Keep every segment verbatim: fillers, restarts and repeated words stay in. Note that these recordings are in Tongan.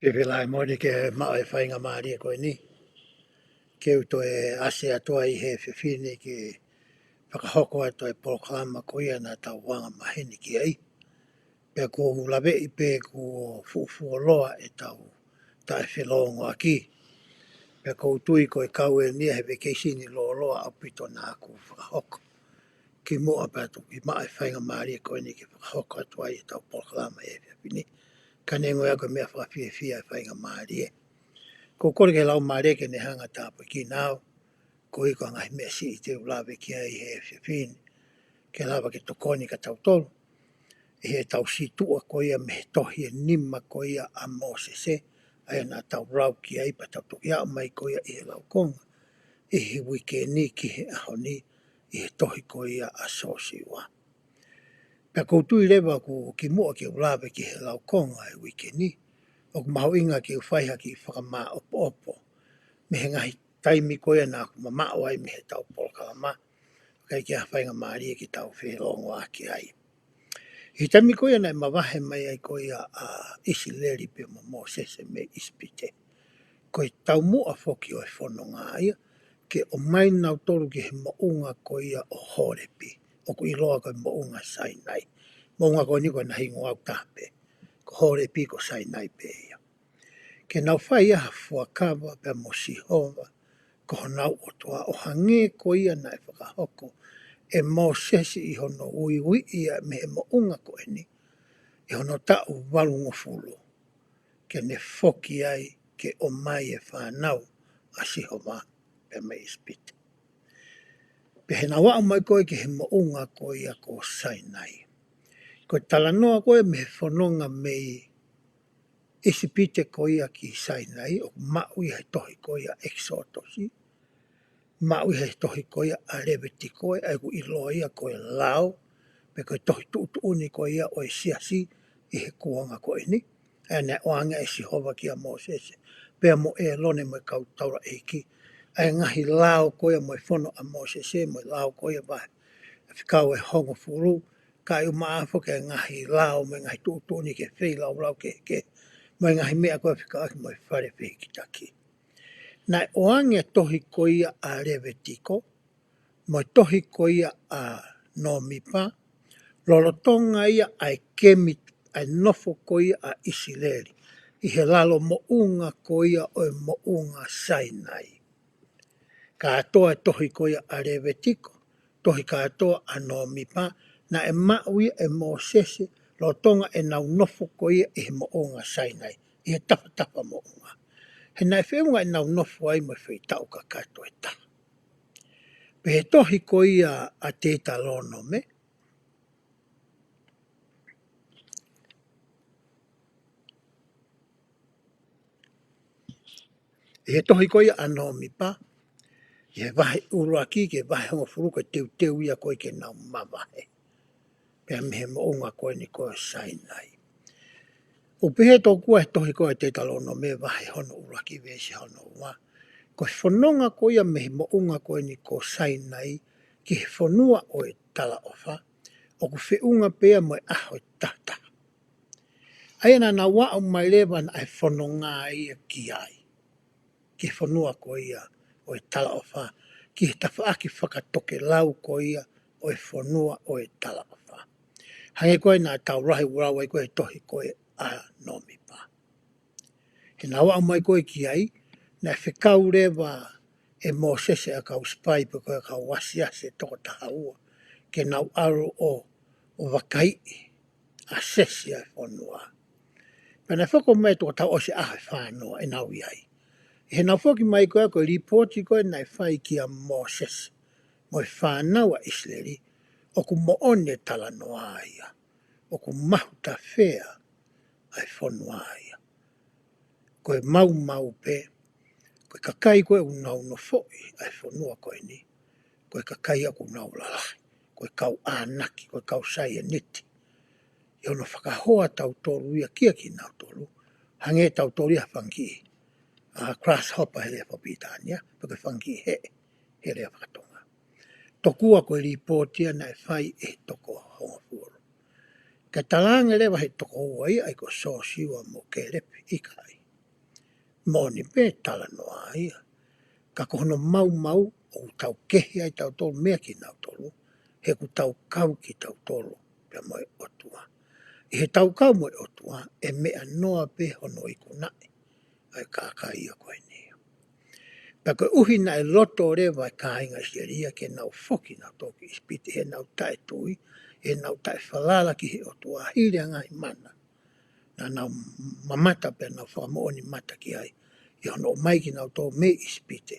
Ke felai moni ke maʻu e faingamālie ko eni. Ke u toe ʻasi atu ai he efiafi ni ke fakahoko atu e polokalama ko ia naʻa tau anga maheni ki ai. Pea ʻoku ou laveʻi pē kuo fuʻu fuoloa ʻetau taʻefelongoaki. Pea ʻoku ou tui ko e kau eni he vacation lōloa ʻaupito naʻa ku fakahoko. Kimuʻa pea toki maʻu e faingamālie ko eni ke fakahoko atu ai ʻetau polokalama he efiafi ni. Ka neongo ia ko e meʻa fakafiefia e faingamālie. ʻOku ou kole ki he Laumālie ke ne hanga ʻo tāpuekina au, koeʻuhi ko e ngaahi meʻa siʻi te u lave ki ai he efiafi ni. Ke lava ke tokoni kia tautolu ʻi heʻetau situʻa ko ia mei he tohi ʻe nima ko ia ʻa Mōsese, ʻa ia naʻa tau lau ki ai pea tau toki aʻu mai ko ia ʻi he laukonga ʻi he uike ni ki he ʻaho ni ʻi he tohi ko ia ʻa Siosiua. Pea ʻoku ou tui leva ʻoku kimuʻa ke u lave ki he laukonga he uike ni, ʻoku mahuʻinga ke u fai ha kiʻi fakamāʻopoʻopo mei he ngaahi taimi ko ia naʻa ku mamaʻo ai mei heʻetau polokalama, kae ʻikai ke ʻi ai ha faingamālie ke tau felongoaki ai. ʻI he taimi ko ia naʻe mavahe mai ai ko ia ʻa ʻIsileli pea mo Mōsese mei ʻIsipite, ko e taumuʻa foki ʻo e fononga ia ke ʻomai nautolu ki he moʻunga ko ia ʻo Holepi, ʻoku ʻiloa ko e moʻunga Sainai. Moʻunga ko eni ko e naʻe hingoa ʻo taha pē, ko Holepi ko Sainai pē ia. Ke nau fai ai ha fuakava pea mo Sihova ko honau ʻOtua, ʻo hangē ko ia naʻe fakahoko ʻe Mōsese ʻi hono uiuiʻi ia mei he moʻunga ko eni ʻi hono taʻu valungofulu, ke ne foki ai ke ʻomai e fānau ʻa Sihova pea mei ʻIsipite. Pea heʻenau aʻu mai ko ē ki he moʻunga ko ia ko Sainai, ko e talanoa ko ē mei he fononga mei ʻIsipite ko ia ki Sainai, ʻoku maʻu ia he tohi ko ia ʻEkisotosi, maʻu ia he tohi ko ia ʻa Levitiko, ʻa ia ʻoku ʻiloa ia ko e lao, pe ko e tohi tuʻutuʻuni ko ia ʻo e siasi ʻi he kuonga ko eni. ʻA ia naʻe ʻoange ʻe Sihova kia Mōsese pea mo ʻĒlone mo e kau taulaʻeiki, ʻa e ngaahi lao ko ia mo e fono ʻa Mōsese, mo e lao ko ia vahe fekau ʻe hongofulu, kae ʻumaʻā foki e ngaahi lao mo e ngaahi tuʻutuʻuni ki he feilaulau kehekehe, mo e ngaahi meʻa ko ia fekauʻaki mo e fale fehikitaki. Naʻe ʻoange e tohi ko ia ʻa Levitiko mo e tohi ko ia ʻa Nōmipa, lolotonga ia ʻa e kemi, ʻa e nofo ko ia ʻa ʻIsileli ʻi he lalo moʻunga ko ia ʻo e moʻunga Sainai. Kātoa e tohi ko ia ʻa Levitiko, tohi kātoa ʻa Nōmipa, naʻe maʻu ia ʻe Mōsese lolotonga ʻenau nofo ko ia ʻi he moʻunga Sainai, ʻi he tafatafa moʻunga. He naʻe feʻunga ʻenau nofo ai mo e feitaʻu kakato ʻe taha. Pea ʻi he tohi ko ia ʻa Teutalōnome, ʻi he tohi ko ia ʻa Nōmipa, ʻi he vahe ʻuluaki ki he vahe hongofulu, ko e teuteu ia ko ē ke nau mavahe pea mei he moʻunga ko eni ko Sainai. ʻOku pehē tokua he tohi ko ē Teutalōnome vahe hono ʻuluaki veesi hono ua, ko e fononga ko ia mei he moʻunga ko eni ko Sainai ki he fonua ʻo e talaʻofa, ʻoku feʻunga pē ia mo e ʻaho ʻe tahataha. ʻA ia naʻa nau aʻu mai leva naʻe fononga ia ki ai, ki he fonua ko ia ʻo e talaʻofa, ki he tafaʻaki fakatokelau ko ia ʻo e fonua ʻo e talaʻofa. Hangē ko ia naʻa tau lau ai ko ē he tohi ko ē ʻa Nōmipa. Heʻenau aʻu mai ko ē ki ai, naʻe fekau leva ʻe Mōsese ʻa e kau sipai pe ko e kau asiasi ʻe toko taha ua ke nau ʻalu ʻo, ʻo vakaiʻi, assess ʻa e fonua. Pea naʻe foki mai e toko taha ua ʻosi ʻaho ʻe fāngofulu ʻenau ʻi ai. Heʻenau foki mai ko ē ko e lipooti ko ē naʻe fai kia Mōsese mo e fānau ʻa ʻIsileli, ʻoku moʻoni e talanoa ia, ʻoku mahutafea ʻa e fonua ia. Ko e maumau pē, ko e kakai ko ē ʻoku nau nofoʻi ʻa e fonua ko eni, ko e kakai ʻoku nau lalahi, ko e kau ʻānaki, ko e kau saianiti. ʻI hono fakahoa tautolu ia kia kinautolu, hangē tautolu ia ha fanga kiʻi, ʻa, grasshopper he lea fakapilitānia, pe ko e fanga kiʻi heʻe he lea fakatonga. Tokua ko e lipooti ia naʻe fai ʻe he toko hongofulu. Ka talaange leva he toko ua ia, ʻa ia ko Siosiua mo Kēlepi, ʻikai. Moʻoni pē talanoa ia. Ka ko hono maumau ʻoku tau kehe ai tautolu meia kinautolu, he ʻoku tau kau kitautolu pea mo e ʻOtua. ʻI heʻetau kau mo e ʻOtua, ʻe meʻa noa pē hono ikunaʻi ʻa e kakai ia ko eni. Pea koeʻuhi naʻe loto leva e kāinga ʻIsileli ia ke nau foki nautolu ki ʻIsipite, heʻenau taʻetui, heʻenau taʻefalala ki he ʻOtua, hili ʻa e ngaahi mana naʻa nau mamata pea nau fakamoʻoni mata ki ai, ʻi hono ʻomai kinautolu mei ʻIsipite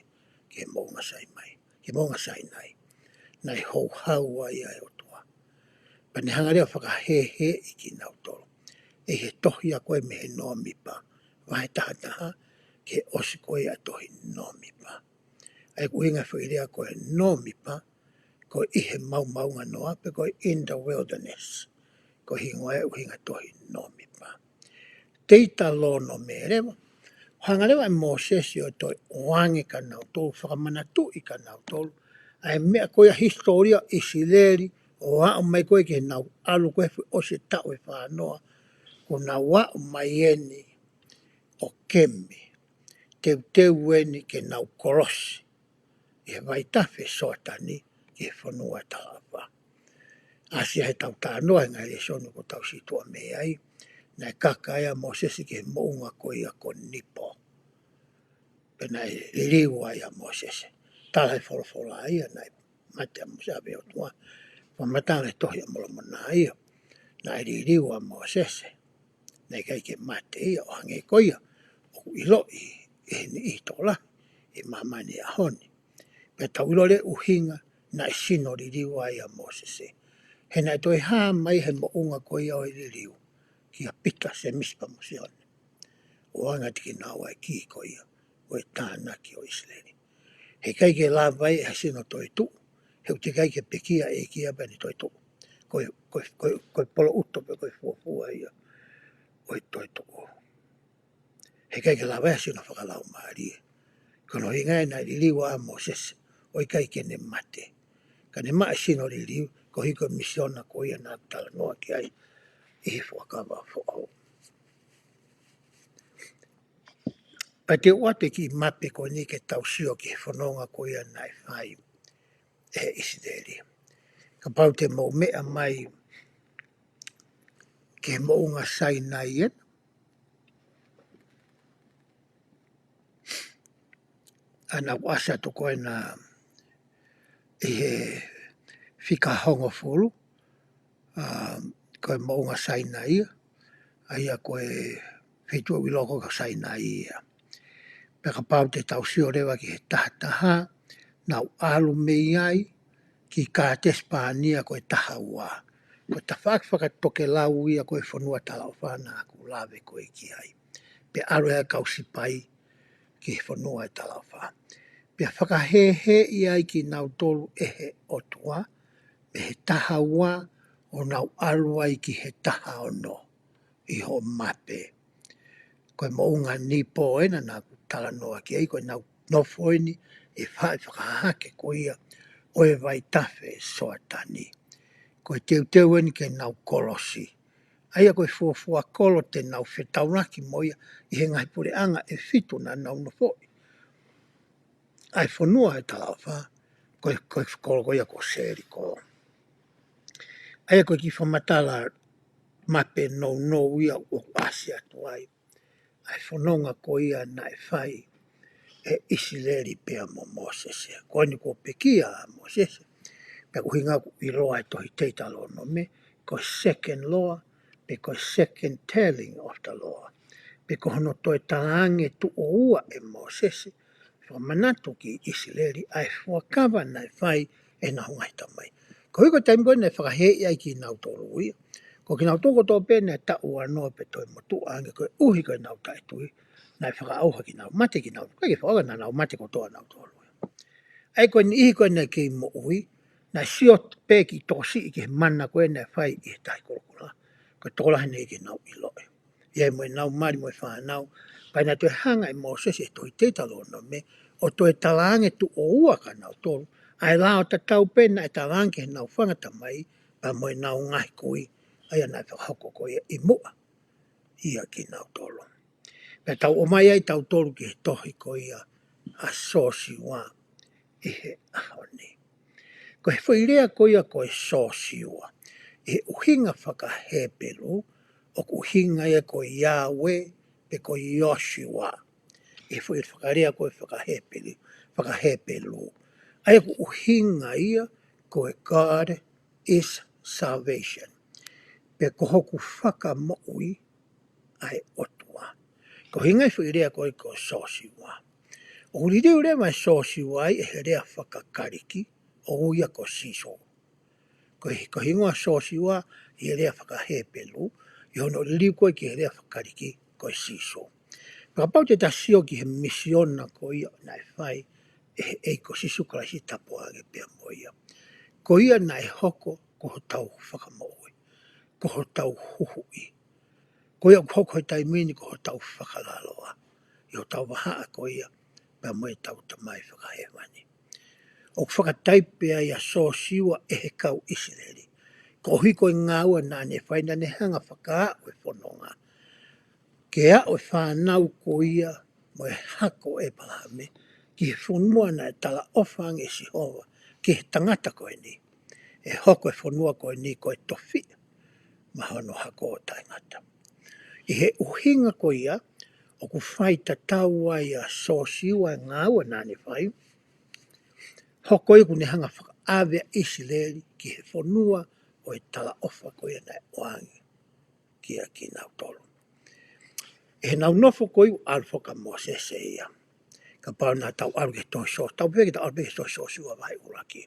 ki he moʻunga Sainai, ki he moʻunga Sainai. Naʻe houhau ai ʻa e ʻOtua. Pea ne hanga leva ʻo fakahēhēʻi kinautolu ʻi he tohi ia ko ē mei he Nōmipa, vahe taha taha, ki he ʻosi ko ia ʻa e tohi Nōmipa. ʻA ia ʻoku ʻuhinga e foʻi lea ko e Nōmipa, ko e ʻi he maomaonganoa, pe ko e in the wilderness. Ko e hingoa ia ʻoku ʻuhinga e tohi Nōmipa. Teutalōnome leva. Hanga leva ʻe Mōsese ʻo toe ʻoange kia nautolu, fakamanatuʻi kia nautolu ʻa e meʻa ko ia hisitōlia ʻIsileli, ʻo aʻu mai ko ē ki heʻenau ʻalu ko ē ʻosi e taʻu ʻe fāngofulu, kuo nau aʻu mai eni ʻo kemi, teuteu eni ke nau kolosi ʻi he vaitafe Soatani ki he fonua ʻo e talaʻofa. ʻAsi ai heʻetau talanoa he ngaahi lēsoni kuo tau situʻa mei ai, naʻe kaka ai ʻa Mōsese ki he moʻunga ko ia ko Nipo. Pea naʻe liliu ai ʻa Mōsese. Tala he folofola ia naʻe mate ʻa Mōsese ʻi he ʻOtua. Fakamatala he tohi ʻa Molomona ia, naʻe liliu ʻa Mōsese. Naʻe ʻikai ke mate ia ʻo hangē ko ia ʻoku ʻiloʻi ʻe he niʻihi tokolahi ʻi māmani he ʻaho ni. Pea tau ʻilo leva e ʻuhinga naʻe sino liliu ai ʻa Mōsese. He naʻe toe hā mai he moʻunga ko ia ʻo e liliu kia Pita, Sēmisi pea mo Sione, ʻo ʻoange atu kinaua e kī ko ia ʻo e tānaki ʻo ʻIsileli. He ʻikai ke lava ia ʻe ha sino toetuʻu, he ʻoku teʻeki ai ke pekia e ʻEiki ia pea ne toetuʻu. Ko e, ko e, ko e, ko e poloʻuto pe ko e fuofua ia ʻo e toetuʻu. He ʻikai ke lava ia ʻe ha sino fakalaumālie. Ko hono ʻuhinga ia naʻe liliu ʻa Mōsese, ʻo ʻikai ke ne mate. Ka ne maʻu e sino liliu, koeʻuhi ko e misiona ko ia naʻa ku talanoa ki ai ʻi he Fuakava Foʻou. Pea te u ʻoatu e kiʻi mape ko eni ke tau sio ki he fononga ko ia naʻe fai ʻe ʻIsileli. Kapau te mou meʻa mai ki he moʻunga Sainai ē, ʻa ena ʻoku ʻasi atu ko ena ʻi he fika hongofulu, ʻa, ko e moʻunga Sainai ia, ʻa ia ko e feituʻu ʻoku ʻiloa ko e Sainai ia. Pea kapau te tau sio leva ki he taha taha, nau ʻalu mei ai ki Kātesi Pānia ko e taha ua. Ko e tafaʻaki fakatokelau ia ko e fonua talaʻofa naʻa ku lave ko ē ki ai. Pea ʻalu ai e kau sipai ki he fonua ʻo e talaʻofa. Pea fakahēhēʻi ai kinautolu ʻe he ʻOtua mei he taha ua ʻo nau ʻalu ai ki he taha ono ʻi hoʻo mape. Ko e moʻunga Nipo ena naʻa ku talanoa ki ai, ko ʻenau nofo eni ʻi he faʻahi fakahahake ko ia ʻo e vaitafe Soatani. Ko e teuteu eni ke nau kolosi. ʻA ia ko e fuofua kolo te nau fetaulaki mo ia ʻi he ngaahi puleʻanga ʻe fitu naʻa nau nofoʻi. ʻA e fonua ʻo e talaʻofa, ko e, ko e kolo ko ia ko Seliko. ʻA ia ko e kiʻi fakamatala mape nounou ia ʻoku ʻasi atu ai ʻa e fononga ko ia naʻe fai ʻe ʻIsileli pea mo Mōsese. Ko eni kuo pekia ʻa Mōsese. Pea ko e ʻuhinga ʻoku ʻiloa e tohi Teutalōnome ko e second law, pe ko e second telling of the law. Pe ko hono toe talaange tuʻo ua ʻe Mōsese, fakamanatu ki ʻIsileli ʻa e fuakava naʻe fai ʻe heʻenau ngaahi tamai. Koeʻuhi ko e taimi ko ē naʻe fakahēhēʻi ai kinautolu ia, ko kinautolu kotoa pē naʻe taʻu ua noa pe toe motuʻa ange, koeʻuhi ko ʻenau taʻetui, naʻe fakaʻauha ke nau mate kinautolu. ʻIkai ke fakaʻauha, naʻa nau mate kotoa nautolu ia. ʻA ia ko e niʻihi ko ē naʻe kei moʻui, naʻe sio pē ki he tokosiʻi ki he mana ko ē naʻe fai ʻi he Tahi Kolokula. Ko e tokolahi naʻe ʻikai ke nau ʻiloʻi. ʻI ai mo ʻenau mali mo e fānau, pea naʻe toe hanga ʻe Mōsese ʻi he tohi Teutalōnome ʻo toe talaange tuʻo ua kia nautolu ʻa e lao tatau pē naʻe talaange ki heʻenau fanga tamai, pea mo ʻenau ngaahi kui, ʻa ia naʻe fakahoko ko ia ʻi muʻa ia kinautolu. Pea tau ʻomai ai tautolu ki he tohi ko ia ʻa Sōsiua ʻi he ʻaho ni. Ko e foʻi lea ko ia ko e Sōsiua, ʻi he ʻuhinga fakaHepelū, ʻoku ʻuhinga ia ko Yahweh, pe ko Yeshua. ʻI he foʻi fakalea ko e fakaHepelū, fakaHepelū. ʻA ia ʻoku ʻuhinga ia ko e God is salvation. Pe ko hoku fakamoʻui ʻa e ʻOtua. Ko e ʻuhinga ia e foʻi lea ko e ko Sōsiua. ʻOku liliu leva e Sōsiua ʻi he lea fakaKalisi, ʻoku ui ia ko Sīsū. Ko e, ko e hingoa Sōsiua ʻi he lea fakaHepelū, ʻi hono liliu ko e ki he lea fakaKalisi ko e Sīsū. Kapau te ta sio ki he misiona ko ia naʻe fai ʻe he ʻEiki ko Sīsū Kalaisi, tapu ange pea mo ia. Ko ia naʻe hoko ko hotau fakamoʻui, ko hotau huhuʻi. Ko ia ʻoku hoko he taimi ni ko hotau fakalaloa ʻi hotau vahaʻa ko ia pea mo ʻetau Tamai Fakahēvani. ʻOku fakataipe ai ʻa Sōsiua ʻe he kau ʻIsileli, koeʻuhi ko e ngāue naʻa ne fai, naʻa ne hanga ʻo fakaaʻu e fononga ke aʻu e fānau ko ia mo e hako ʻo ʻEpalahame ki he fonua naʻe talaʻofa ange ʻe Sihova ki he tangata ko eni, ʻe hoko e fonua ko eni ko e tofiʻa maʻa hono hako ʻo taʻengata. ʻI he ʻuhinga ko ia, ʻoku fai tatau ai ʻa Sōsiua e ngāue naʻa ne fai, hoko ia ʻoku ne hanga ʻo fakaʻave ʻa ʻIsileli ki he fonua ʻo e talaʻofa ko ia naʻe ʻoange kia kinautolu. ʻI heʻenau nofo ko ia ʻo ʻalu faka-Mōsese ia. Kapau naʻa tau ʻalu ki he tohi Sō-, tau pehē ke tau ʻalu pē ki he tohi Sōsiua vahe ʻuluaki,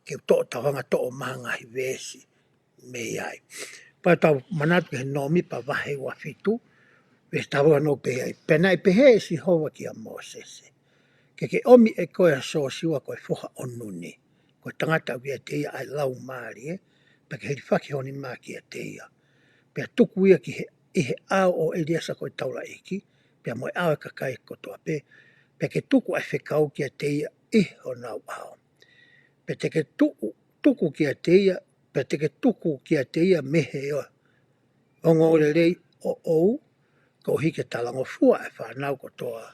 ke toʻo, tau hanga ʻo toʻo mai ha ngaahi veesi mei ai. Pea tau manatu ki he Nōmipa vahe ua fitu, veesi taha valu ʻoku pehē ai: Pea naʻe pehē ʻe Sihova kia Mōsese, Ke ke ʻomi ʻe koe ʻa Sōsiua ko e foha ʻo Nuni, ko e tangata ʻoku ʻiate ia ʻa e laumālie, pea ke hilifaki ho nima kiate ia. Pea tuku ia ki he, ʻi he ʻao ʻo ʻEleasa ko e taulaʻeiki, pea mo e ʻao ʻo e kakai kotoa pē, pea ke tuku ʻa e fekau kiate ia ʻi honau ʻao. Pea te ke tuku, tuku kiate ia, pea te ke tuku kiate ia mei he ongoongolelei ʻoʻou, koeʻuhi ke talangofua e fānau kotoa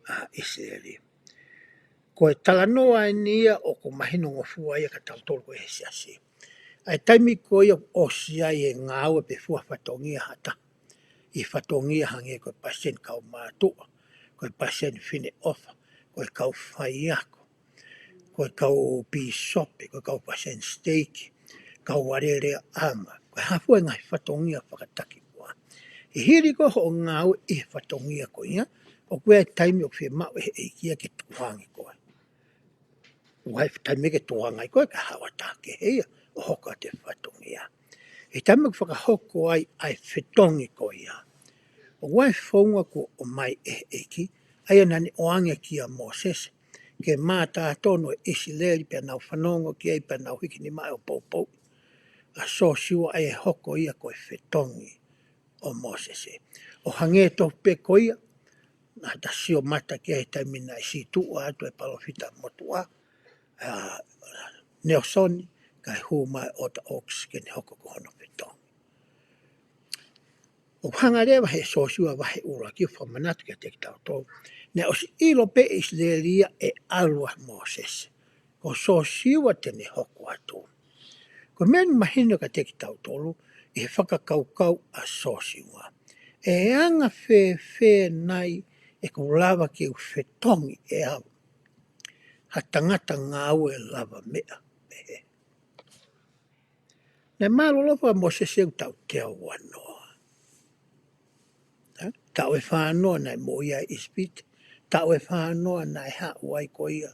ʻa ʻIsileli. Ko e talanoa eni ia ʻoku mahinongofua ia kia tautolu ko e siasi. ʻA e taimi ko ia ʻoku ʻosi ai e ngāue pe fua fatongia ha taha ʻi he fatongia, hangē ko e palesiteni kau mātuʻa, ko e palesiteni Fineʻofa, ko e kau faiako, ko e kau pīsope, ko e kau palesiteni siteiki, kau alēleaʻanga, ko e hā fua e ngaahi fatongia fakatakimuʻa. ʻI he hili ko ē hoʻo ngāue ʻi he fatongia ko ia, ʻoku ʻi ai e taimi ʻoku fiemaʻu ʻe he ʻEiki ia ke tukuange koe. ʻOku ʻi ai e taimi ke tukuange ai koe kae haʻu ha taha kehe ia ʻo hoko atu e fatongia. ʻI he taimi ʻoku fakahoko ai ʻa e fetongi ko ia, ʻoku ʻi ai e founga kuo ʻomai ʻe he ʻEiki, ʻa ia naʻa ne ʻoange kia Mōsese, ke mātā tonu e ʻIsileli pea nau fanongo ki ai pea nau hiki nima ʻo poupou. ʻA Sōsiua ʻa ia ʻe hoko ia ko e fetongi ʻo Mōsese. ʻO hangē tofu pē ko ia naʻa ta sio mata ki ai he taimi naʻe sītuʻa atu e palōfita motuʻa, ʻa Nalesoni, kae hū mai ʻa ʻOta ʻOkisi ke ne hoko ko hono fetongi. ʻOku hanga leva he Sōsiua vahe ʻuluaki ʻo fakamanatu kiate kitautolu, naʻe ʻosi ʻilo pē ʻe ʻIsileli ia ʻe ʻalu ʻa Mōsese, ko Sōsiua te ne hoko atu. Ko e meʻa eni mahino kiate kitautolu ʻi he fakakaukau ʻa Sōsiua. ʻE anga fēfē nai ʻeku lava ke u fetongi ʻe au ha tangata ngāue lavameʻa pehē? Naʻe mālōlō faka-Mōsese ʻi he taʻu teau uanoa. Ē? Taʻu ʻe fāngofulu naʻe moʻui ai ʻi ʻIsipite. Taʻu ʻe fāngofulu naʻe haʻu ai ko ia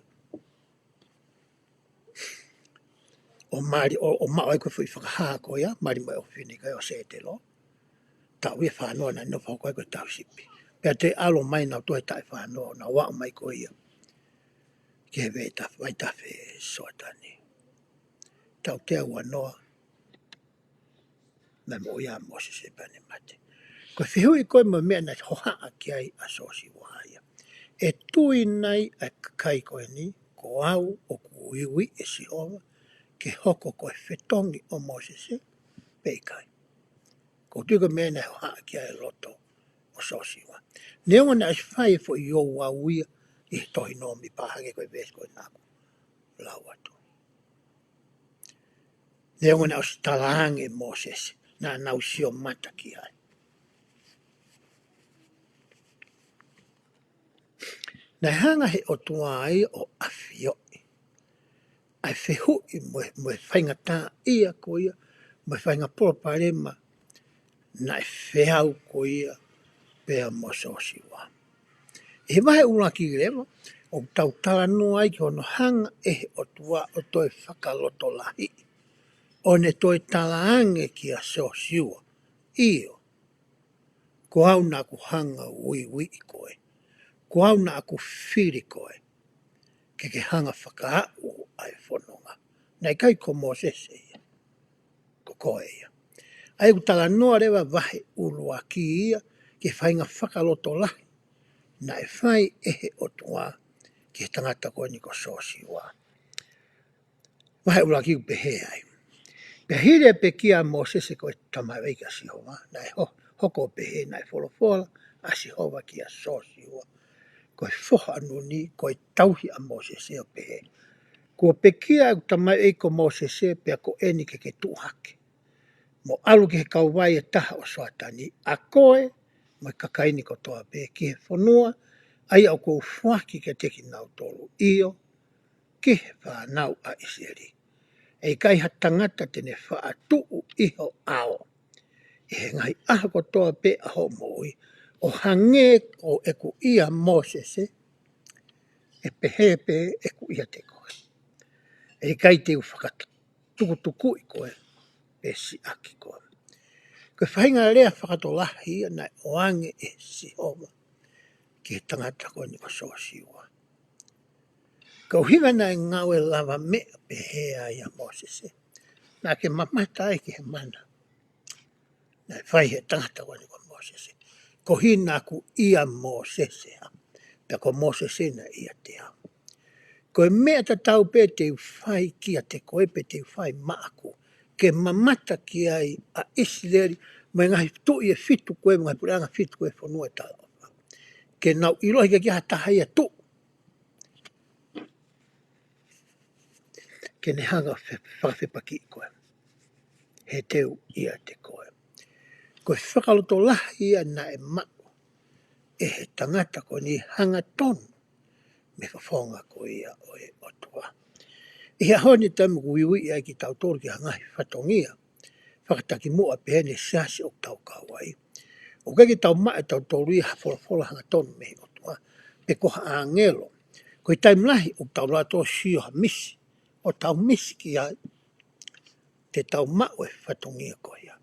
ʻo mali, ʻo, ʻo maʻu ai ko e foʻi fakahā ko ia, mali mo e ʻofefine ko ia ʻo Sētelo. Taʻu ʻe fāngofulu naʻe nofo hoko ai ko e tauhi sipi. Pea toe ʻalu mai nautolu he taʻu ʻe fāngofulu, naʻa nau aʻu mai ko ia ki he vaitafe, vaitafe Soatani. Taʻu teau uanoa naʻe moʻui ai ʻa Mōsese pea ne mate. Ko e fehuʻi ko ē mo e meʻa naʻe hohaʻa ki ai ʻa Sōsiua ia: ʻE tui nai ʻa e kakai ko eni ko au ʻoku uiuiʻi ʻe Sihova ke hoko ko e fetongi ʻo Mōsese pe ʻikai? ʻOku ou tui ko e meʻa naʻe hohaʻa ki ai e loto ʻo Sosiua. Neongo naʻe ʻosi fai e foʻi ouau ia ʻi he tohi Nōmipa, hangē ko e veesi ko ē naʻa ku lau atu. Neongo naʻe ʻosi talaange ʻe Mōsese, naʻa nau sio mata ki ai. Naʻe hanga he ʻOtua ia ʻo ʻafioʻi ʻa e fehuʻi mo e, mo e faingataʻaʻia ko ia, mo e faʻahinga palopalema naʻe feau ko ia pea mo Sosiua. ʻI he vahe ʻuluaki leva, ʻoku tau talanoa ai ki hono hanga ʻe he ʻOtua ʻo toe fakalotolahiʻi, ʻo ne toe talaange kia Sosiua, ʻIo, ko au naʻa ku hanga ʻo uiuiʻi koe, ko au naʻa ku fili koe ke ke hanga ʻo fakaaʻu ʻa e fononga. Naʻe ʻikai ko Mōsese ia, ko koe ia. ʻA ia ʻoku talanoa leva vahe ʻuluaki ia ki he faʻahinga fakalotolahi naʻe fai ʻe he ʻOtua ki he tangata ko eni ko Sosiua. Vahe ʻuluaki ʻoku pehē ai: Pea hili e pekia ʻa Mōsese ko e tamaioʻeiki ʻa Sihova, naʻe ho-, hoko ʻo pehē naʻe folofola ʻa Sihova kia Sosiua, ko e foha ʻo Nuni, ko e tauhi ʻa Mōsese, ʻo pehē, Kuo pekia ʻeku tamaioʻeiki ko Mōsese, pea ko eni ke ke tuʻu hake mo ʻalu ki he kauvai ʻe taha ʻo Soatani, ʻa koe mo e kakai ni kotoa pē, ki he fonua ʻa ia ʻoku ou foaki kiate kinautolu, ʻio, ki he fānau ʻa ʻIsileli. ʻE ʻikai ha tangata te ne faʻa tuʻu ʻi ho ʻao ʻi he ngaahi ʻaho kotoa pē ʻa hoʻo moʻui, ʻo hangē ko ʻeku ʻia Mōsese, ʻe pehē pē ʻeku ʻiate koe. ʻE ʻikai te u fakatukutukuʻi koe pe siʻaki koe. Ko e faʻahinga lea fakatokolahi ia naʻe ʻoange ʻe Sihova ki he tangata ko eni ko Sosiua. Ka ʻuhinga naʻe ngāue lavameʻa pehē ai ʻa Mōsese, naʻa ke mamata ai ki he mana naʻe fai he tangata ko eni ko Mōsese. Ko hina ʻoku ʻia Mōsese ha, pea ko Mōsese naʻe ʻiate au. Ko e meʻa tatau pē te u fai kiate koe pe te u fai maʻaku, ke mamata ki ai ʻa ʻIsileli, mo e ngaahi tuʻi ʻe fitu ko ē, mo e ngaahi puleʻanga fitu ko ē fonua ʻo e talaʻofa. Ke nau ʻiloʻi ʻikai ke ʻi ai ha taha ia tuʻu ke ne hanga ʻo fe-, fakafepakiʻi koe, he te u ʻiate koe. Ko e fakalotolahi ia naʻe maʻu ʻe he tangata ko eni hangatonu mei he fofonga ko ia ʻo e ʻOtua. ʻI he ʻaho ni, taimi ʻoku uiuiʻi ai kitautolu ki ha ngaahi fatongia fakatakimuʻa pehē ni ʻi he siasi ʻoku tau kau ai, ʻoku ʻikai ke tau maʻu ʻe tautolu ia ha folofola hangatonu mei he ʻOtua pe ko ha ʻāngelo. Ko e taimi lahi ʻoku tau lava ʻo sio ha misi, ʻo tau misi ki ai, te tau maʻu e fatongia ko ia.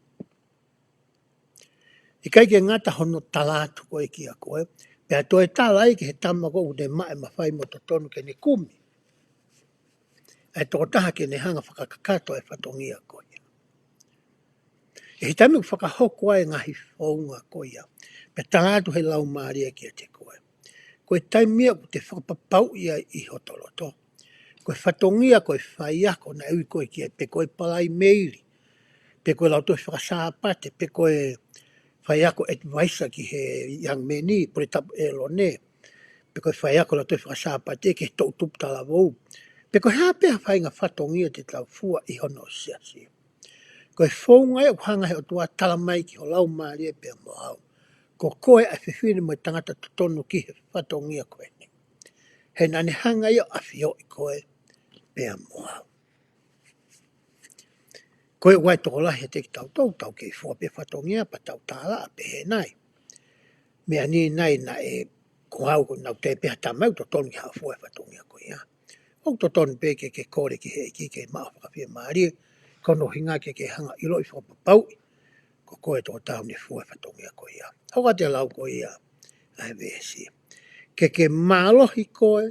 ʻIkai ke ngata hono tala atu ko ē kiate koe, pea toe tala ai ki he tama ko ē ʻoku ne maʻu e mafai mo e totonu ke ne kumi ʻa e tokotaha ke ne hanga ʻo fakakakato e fatongia ko ia. ʻI he taimi ʻoku fakahoko ai e ngaahi founga ko ia, pea tala atu ʻe he Laumālie kiate koe, ko e taimi ia ʻoku te fakapapauʻi ai ʻi hoto loto, ko e fatongia, ko e faiako naʻe ui koe ki ai, pe ko e Palaimeili, pe ko e Lautohi Faka-Sāpate, pe ko e faiako advisor ki he Young Men, Puleʻi Tapu ʻĒlone, pe ko e faiako Lautohi Faka-Sāpate ki he toʻu tupu talavou, pe ko e hā pē ha faʻahinga fatongia te tau fua ʻi hono siasi. Ko e founga ia ʻoku hanga ʻe he ʻOtua ʻo tala mai ki ho laumālie pea mo au, ko koe ʻa e fefine mo e tangata totonu ki he fatongia ko eni. He naʻa ne hanga ia ʻo ʻafioʻi koe pea mo au. Ko e ʻuhinga ia ʻoku tokolahi ʻiate kitautolu, tau kei fua pē fatongia pea tau tālaʻa pē he nai. Meʻa ni nai naʻe, ko au, ko ʻeku tui pē ha tama ʻoku totonu ke haʻu ʻo fua e fatongia ko ia. ʻOku totonu pē ke ke kole ki he ʻEiki ke maʻu fakafiemālie, ko hono ʻuhinga ke ke hanga ʻo ʻiloʻi fakapapauʻi ko koe e tokotaha ʻoku ne fua e fatongia ko ia. Hoko atu e lau ko ia ʻa e veesi: Ke ke mālohi koe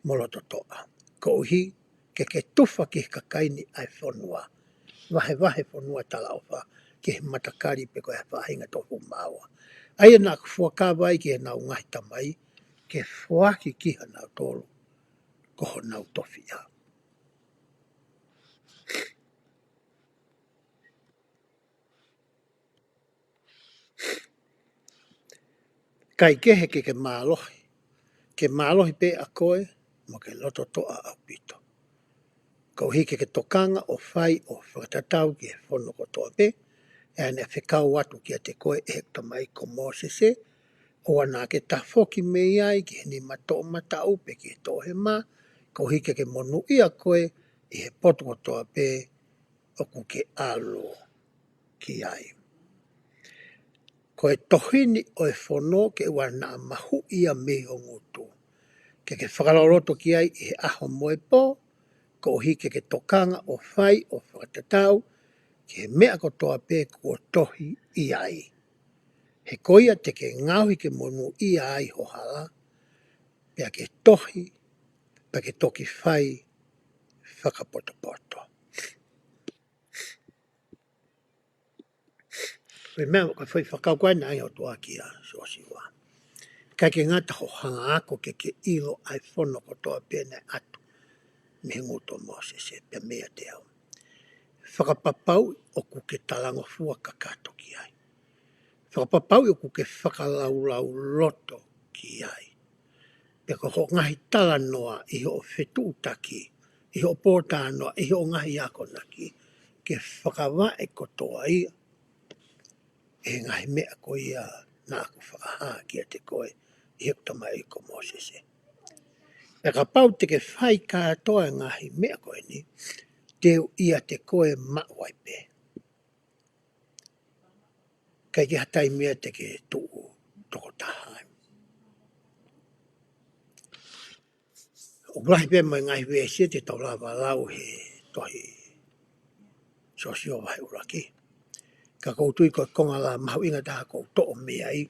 mo loto toʻa, koeʻuhi ke ke tufa ki he kakai ni ʻa e fonua, vahevahe fonua talaʻofa ki he matakali pe ko e faʻahinga tofu maua, ʻa ia naʻa ku fuakava ai ki heʻenau ngaahi tamai, ke foaki ki kinautolu ko honau tofiʻa. Kaikehe ke ke mālohi, ke mālohi pē ʻa koe, mo ke loto toʻa ʻaupito. Koeʻuhi ke ke tokanga ʻo fai ʻo fakatatau ki he fono kotoa pē, ʻa ia naʻe fekau atu kiate koe ʻe heʻeku tamai ko Mōsese, ʻoua naʻa ke tafoki mei ai ki he nima toʻomataʻu pe ki he toʻohema, koeʻuhi ke ke monūʻia koe ʻi he potu kotoa pē ʻoku ke ʻalu ki ai. Ko e tohi ni ʻo e fono ke ʻoua naʻa mahuʻi ia mei ho ngutu. Ke ke fakalaulauloto ki ai ʻi he ʻaho mo e pō, koeʻuhi ke ke tokanga ʻo fai ʻo fakatatau ki he meʻa kotoa pē kuo tohi ʻi ai. He ko ia te ke ngaohi ke monūʻia ai ho hala, pea ke tohi, pea ke toki fai fakapotopoto. Ko e meʻa, ko e foʻi fakakaukau naʻe ʻai ʻe he ʻOtua kia Siosiua. ʻIkai ke ngata hoʻo hanga ʻo ako ke ke ʻilo ʻa e fono kotoa pē naʻe ʻatu mei he ngutu ʻo Mōsese pea meiate au. Fakapapauʻi ʻoku ke talangofua kakato ki ai. Fakapapauʻi ʻoku ke fakalaulauloto ki ai. Pea ko hoʻo ngaahi talanoa ʻi hoʻo fetuʻutaki, ʻi hoʻo pōtalanoa, ʻi hoʻo ngaahi akonaki, ke fakavaʻe kotoa ia ʻi he ngaahi meʻa ko ia naʻa ku fakahā kiate koe ʻi heʻeku tamai ko Mōsese. Pea kapau te ke fai kātoa e ngaahi meʻa ko eni, te u ʻiate koe maʻu ai pē. ʻIkai ke ʻi ai ha taimi ia te ke tuʻu tokotaha ai. ʻOku lahi pē mo e ngaahi veesi te tau lava lau he tohi Siosiua vahe ʻuluaki. Ka ʻoku ou tui ko e konga lā mahuʻinga taha ʻoku ou toʻo mei ai,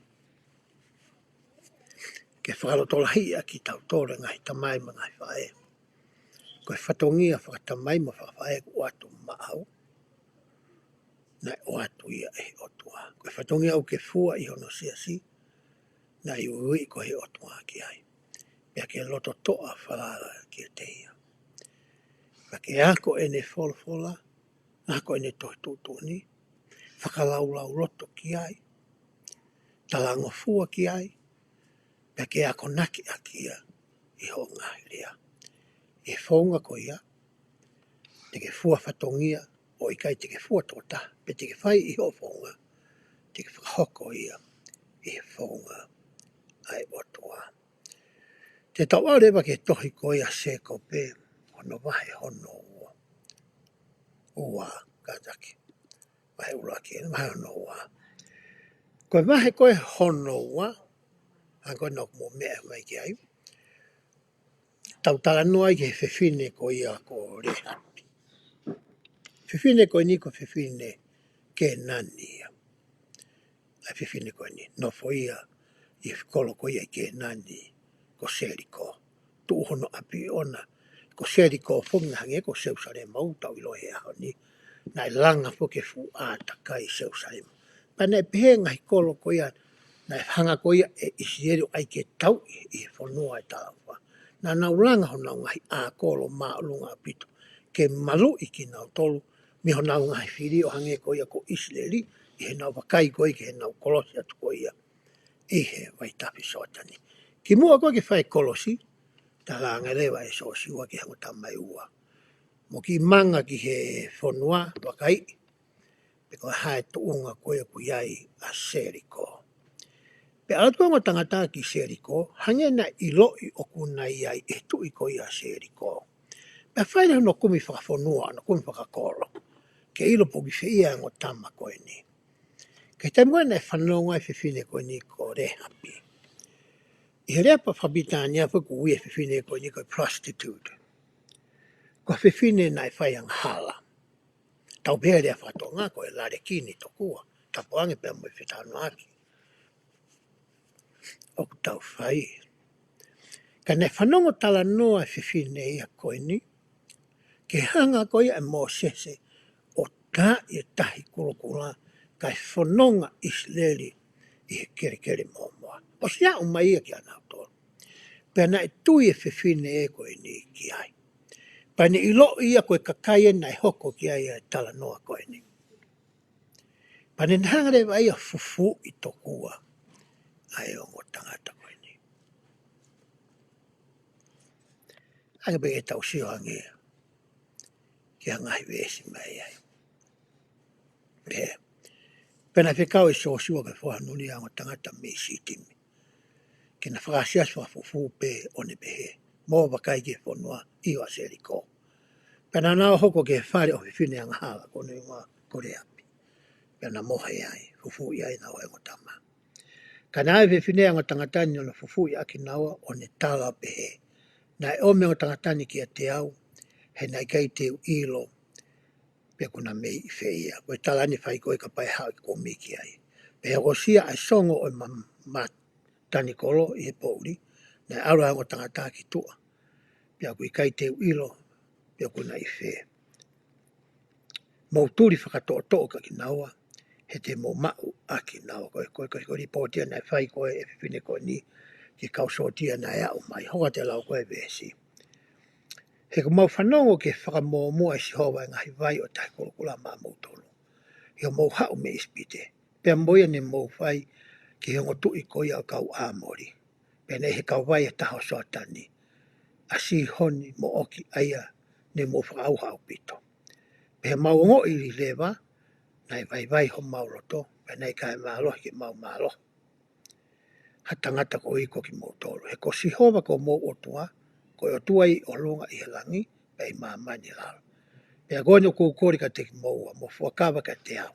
ke fakalotolahiʻi ʻaki kitautolu e ngaahi tamai mo e ngaahi faʻē. Ko e fatongia fakatamai mo fakafaʻē kuo ʻoatu maʻau, naʻe ʻoatu ia ʻe he ʻOtua. Ko e fatongia ʻoku ke fua ʻi hono siasi, naʻe uiuiʻi koe ʻe he ʻOtua ki ai. Pea ke loto toʻa falala kiate ia. Pea ke ako ʻene folofola, ako ʻene tohi tuʻutuʻuni, fakalaulauloto ki ai, talangofua ki ai, pea ke akonaki ʻaki ia ʻi hoʻo ngaahi lea. ʻI he founga ko ia, te ke fua fatongia, ʻo ʻikai te ke fua tokotaha, pe te ke fai ʻi hoʻo founga, te ke fakahoko ia ʻi he founga ʻa e ʻOtua. Te tau ʻalu leva ki he tohi ko ia ʻa Sēkope, hono vahe hono ua. Ua, kātaki. Vahe ʻuluaki, vahe hono ua. Ko e vahe ko ē hono ua, hangē ko ē naʻa ku meʻa mai ki ai. Tau talanoa ai ki he fefine ko ia ko Lēhapi. Fefine ko eni ko e fefine Kēnani ia. ʻA e fefine ko eni, nofo ia ʻi he kolo ko ia ʻi Kēnani, ko Seliko. Tuʻu hono ʻapi ʻoʻona ko Seliko, foki naʻe hangē ko Selusalema ʻoku tau ʻilo he ʻaho ni. Naʻe langa foki e fuʻu ʻātakai Selusalema. Pea naʻe pehē ngaahi kolo ko ia, naʻe hanga ko ia ʻe ʻIsileli ʻo ʻai ke tauʻi ʻi he fonua ʻo e talaʻofa. Naʻa nau langa honau ngaahi ʻā kolo māʻolunga ʻaupito ke maluʻi kinautolu mei honau ngaahi fili ʻo hangē ko ia ko ʻIsileli, ʻi heʻenau vakai ko ia ki heʻenau kolosi atu ko ia ʻi he vaitafe Soatani. Kimuʻa ko ē ke fai e kolosi, talaange leva ʻe Siosiua ki he ongo tamai ua, mo kiʻi manga ki he fonua, vakaiʻi pe ko e hā e tuʻunga ko ē ʻoku ʻi ai ʻa Seliko. Pea ʻalu atu e ongo tangata ki Seliko, hangē naʻe ʻiloʻi ʻoku na ʻi ai e tuʻi ko ia ʻa Seliko. Pea fai leva hono kumi fakafonua, hono kumi fakakolo, ke ʻilo pe ʻoku ʻi fē ia e ongo tama ko eni. Ka ʻi he taimi ko ē naʻe fanongo ai e fefine ko eni ko Lēhapi. ʻI he lea fakapilitānia foki ʻoku ui e fefine ko eni ko e prostitute. Ko e fefine naʻe fai angahala. Tau pehē he lea faka-Tonga ko e lalekini tokua. Tapu ange pea mo e fetalanoaʻaki ʻoku tau fai. Ka naʻe fanongo talanoa e fefine ia ko eni, ki he hanga ko ia ʻe Mōsese ʻo taaʻi e Tahi Kulokula, kae fononga ʻIsileli ʻi he kelekele mōmoa. ʻOsi aʻu mai ia kia nautolu. Pea naʻe tui e fefine ko eni ki ai. Pea ne ʻiloʻi ia ko e kakai ē naʻe hoko ki ai e talanoa ko eni. Pea ne hanga leva ia ʻo fufuuʻi tokua ʻa e ongo tangata ko eni. Hangē pē ke tau sio ange ki he ngaahi veesi mai ai. Pehē, pea naʻe fekau ʻe Sōsiua ki he foha Nuni ʻa e ongo tangata mei Sitimi, ke na fakaasiasi fakafufū pē ʻo ne pehē, Mou vakai ki he fonua, ʻio ʻa Seliko. Pea naʻa nau hoko ki he fale ʻo e fefine angahala ko hono hingoa ko Leapi. Pea na mohe ai, fufuuʻi ai ʻe naua ʻa e ongo tama. Ka naʻe ʻi ai ʻa e fefine ʻa e ongo tangata ni ʻo ne fufuuʻi ʻaki naua ʻo ne tala ʻo pehē, Naʻe ʻomi ʻa e ongo tangata ni kiate au, he naʻe ʻikai te u ʻilo pe ʻoku na mei ʻi fē ia. Ko e tala eni ʻa e fai ko ē kapau ʻe haʻu ʻo kumi ki ai. Pea hokosia ʻa e songo ʻo e ma-, matanikolo ʻi he poʻuli, naʻe ʻalu ʻa e ongo tangata ki tuʻa, pea ʻoku ʻikai te u ʻilo pe ʻoku na ʻi fē. Mou tuli fakatoʻotoʻo kia kinaua, he te mou maʻu ʻa kinaua. Ko e, ko e, ko e, ko e lipooti ia naʻe fai ko ē ʻe he fefine ko eni ki he kau sōtia naʻe aʻu mai. Hoko atu e lau ko ē veesi. He kuo mau fanongo ki he fakamōmuʻa ʻe Sihova ʻa e ngaahi vai ʻo e Tahi Kulokula maʻamoutolu, ʻi hoʻomou haʻu mei ʻIsipite, pea mo ia ne mou fai ki he ongo tuʻi ko ia ʻo e kau ʻAmoli, pea naʻe ʻi he kauvai ʻa e taha ʻo Soatani, ʻa Sihoni mo ʻOki, ʻa ia ne mou fakaʻauha ʻaupito. Pea ʻi heʻemau ongoʻi leva, naʻe vaivai homau loto, pea naʻe ʻikai mālohi ke mau mālohi ha tangata ko ia ko kimoutolu. He ko Sihova ko homou ʻOtua, ko e ʻOtua ʻi ʻolunga ʻi he langi, pea ʻi māmani ʻi lalo. Pea ko eni ʻoku ou kole kiate kimoua, mou fuakava kiate au.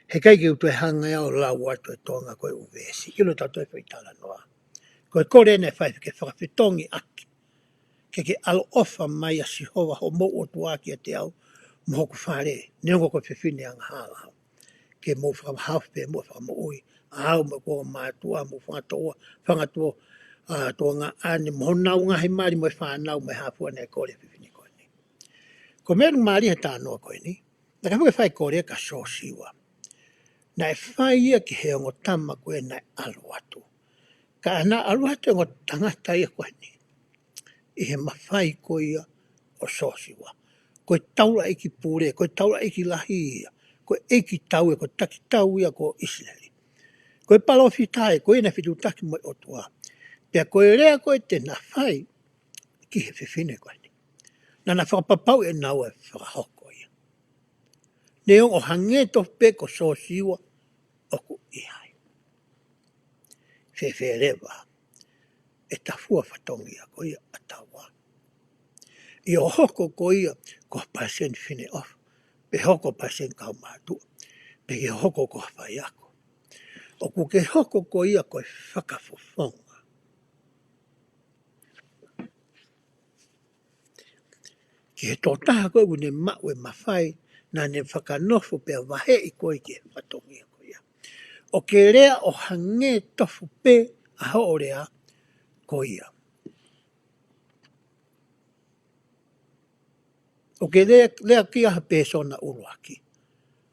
He ʻikai ke u toe hanga ʻe au ʻo lau atu e toenga ko ē ʻo e veesi. ʻIlo ʻe tautolu e foʻi talanoa. Ko e kole eni ʻa e fai ke fakafetongi ʻaki, ke ke ʻaloʻofa mai ʻa Sihova homou ʻOtua kiate au mo hoku fale, neongo ko e fefine angahala au, ke mou fakahaofi pē mo fakamoʻui ʻa au mo hoku mātuʻa mo e fanga toʻua, fanga tuo, ʻa, tuongaʻane mo honau ngaahi mali mo e fānau mo e hā fua naʻe kole ʻe he fefine ko eni. Ko e meʻa ʻoku mālie he talanoa ko eni, naʻe ʻikai ke fai e kole kia Sōsiua. Naʻe fai ia ki he ongo tama ko ē naʻe ʻalu atu. Ka naʻe ʻalu atu e ongo tangata ia ko eni ʻi he mafai ko ia ʻo Sōsiua. Ko e taulaʻeiki pule, ko e taulaʻeiki lahi ia, ko e ʻeikitau ia, ko e takitau ia ʻo ʻIsileli. Ko e palōfita ia, ko ia naʻe fetuʻutaki mo e ʻOtua. Pea ko e lea ko ē te na fai ki he fefine ko eni, naʻa na fakapapauʻi ʻe naua ʻe fakahoko ia. Neongo ʻo hangē tofu pē ko Sōsiua ʻoku ʻi ai. Fēfē leva ʻeta fua fatongia ko ia ʻa taua? ʻI hoʻo hoko ko ia ko ha palesiteni Fineʻofa, pe hoko palesiteni kaumātuʻa, pe ke hoko ko ha faiako, ʻoku ke hoko ko ia ko e fakafofonga ki he tokotaha ko ē ʻoku ne maʻu e mafai, naʻa ne fakanofo pea vaheʻi koe ki he fatongia ko ia? ʻOku ke lea ʻo hangē tofu pē ʻa hoʻo lea ko ia? ʻOku ke lea, lea kia ha pēsona ʻuluaki,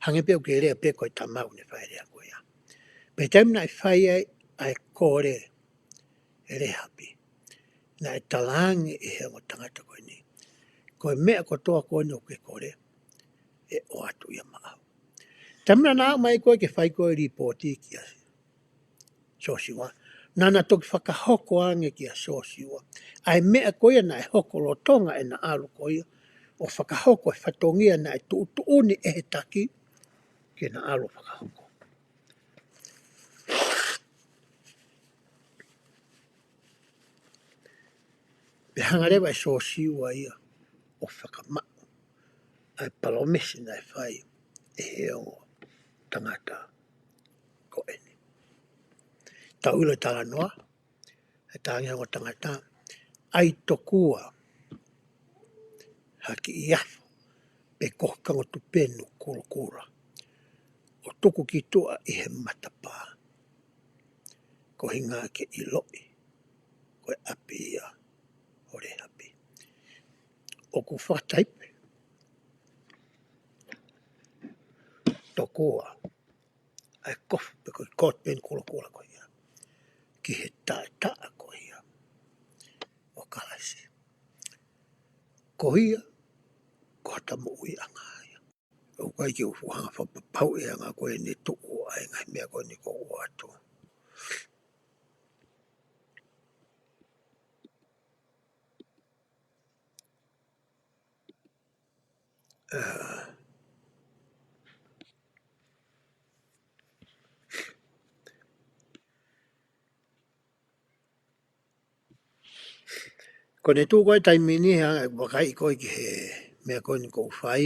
hangē pē ʻoku ke lea pē ko e tama ʻoku ne fai e lea ko ia? Pea taimi naʻe fai ai ʻa e kole ʻe Lehapi, naʻe talaange ʻe he ongo tangata ko eni, ko e meʻa kotoa ko eni ʻoku ke kole, ʻe ʻoatu ia maʻau. Taimi naʻa na aʻu mai ko ē ke fai ko ē lipooti kia Sōsiua, naʻa na toki fakahoko ange kia Sōsiua ʻa e meʻa ko ia naʻe hoko lolotonga ʻena ʻalu ko ia ʻo fakahoko e fatongia naʻe tuʻutuʻuni ʻe he taki ke na ʻalu ʻo fakahoko. Pea hanga leva ʻe Sōsiua ia ʻo fakamaʻu ʻa e palōmesi naʻe fai ʻe he ongo tangata ko eni. Tau ʻilo e talanoa, ʻe talaange ʻe he ongo tangata, ʻai tokua ha kiʻi afo pe ko ha kango tupenu kulokula, ʻo tuku ki tuʻa ʻi he matapā, ko e ʻuhinga ke ʻiloʻi ko e ʻapi ia ʻo Lehapi. ʻOku fakataipe tokua ʻa e kofu pe ko e kango tupenu kulokula ko ia ki he taʻataʻa ko ia ʻo Kalaisi. Ko ia ko hota moʻuiʻanga ia. ʻOku ʻikai ke u fuʻu hanga ʻo fakapapauʻi ʻa e anga ko ē ʻene tuʻu ʻa e ngaahi meʻa ko eni kuo ʻoatu. Ko ʻene tuʻu ko ē taimi ni, ʻa e vakai ko ē ki he meʻa ko eni ʻoku ou fai,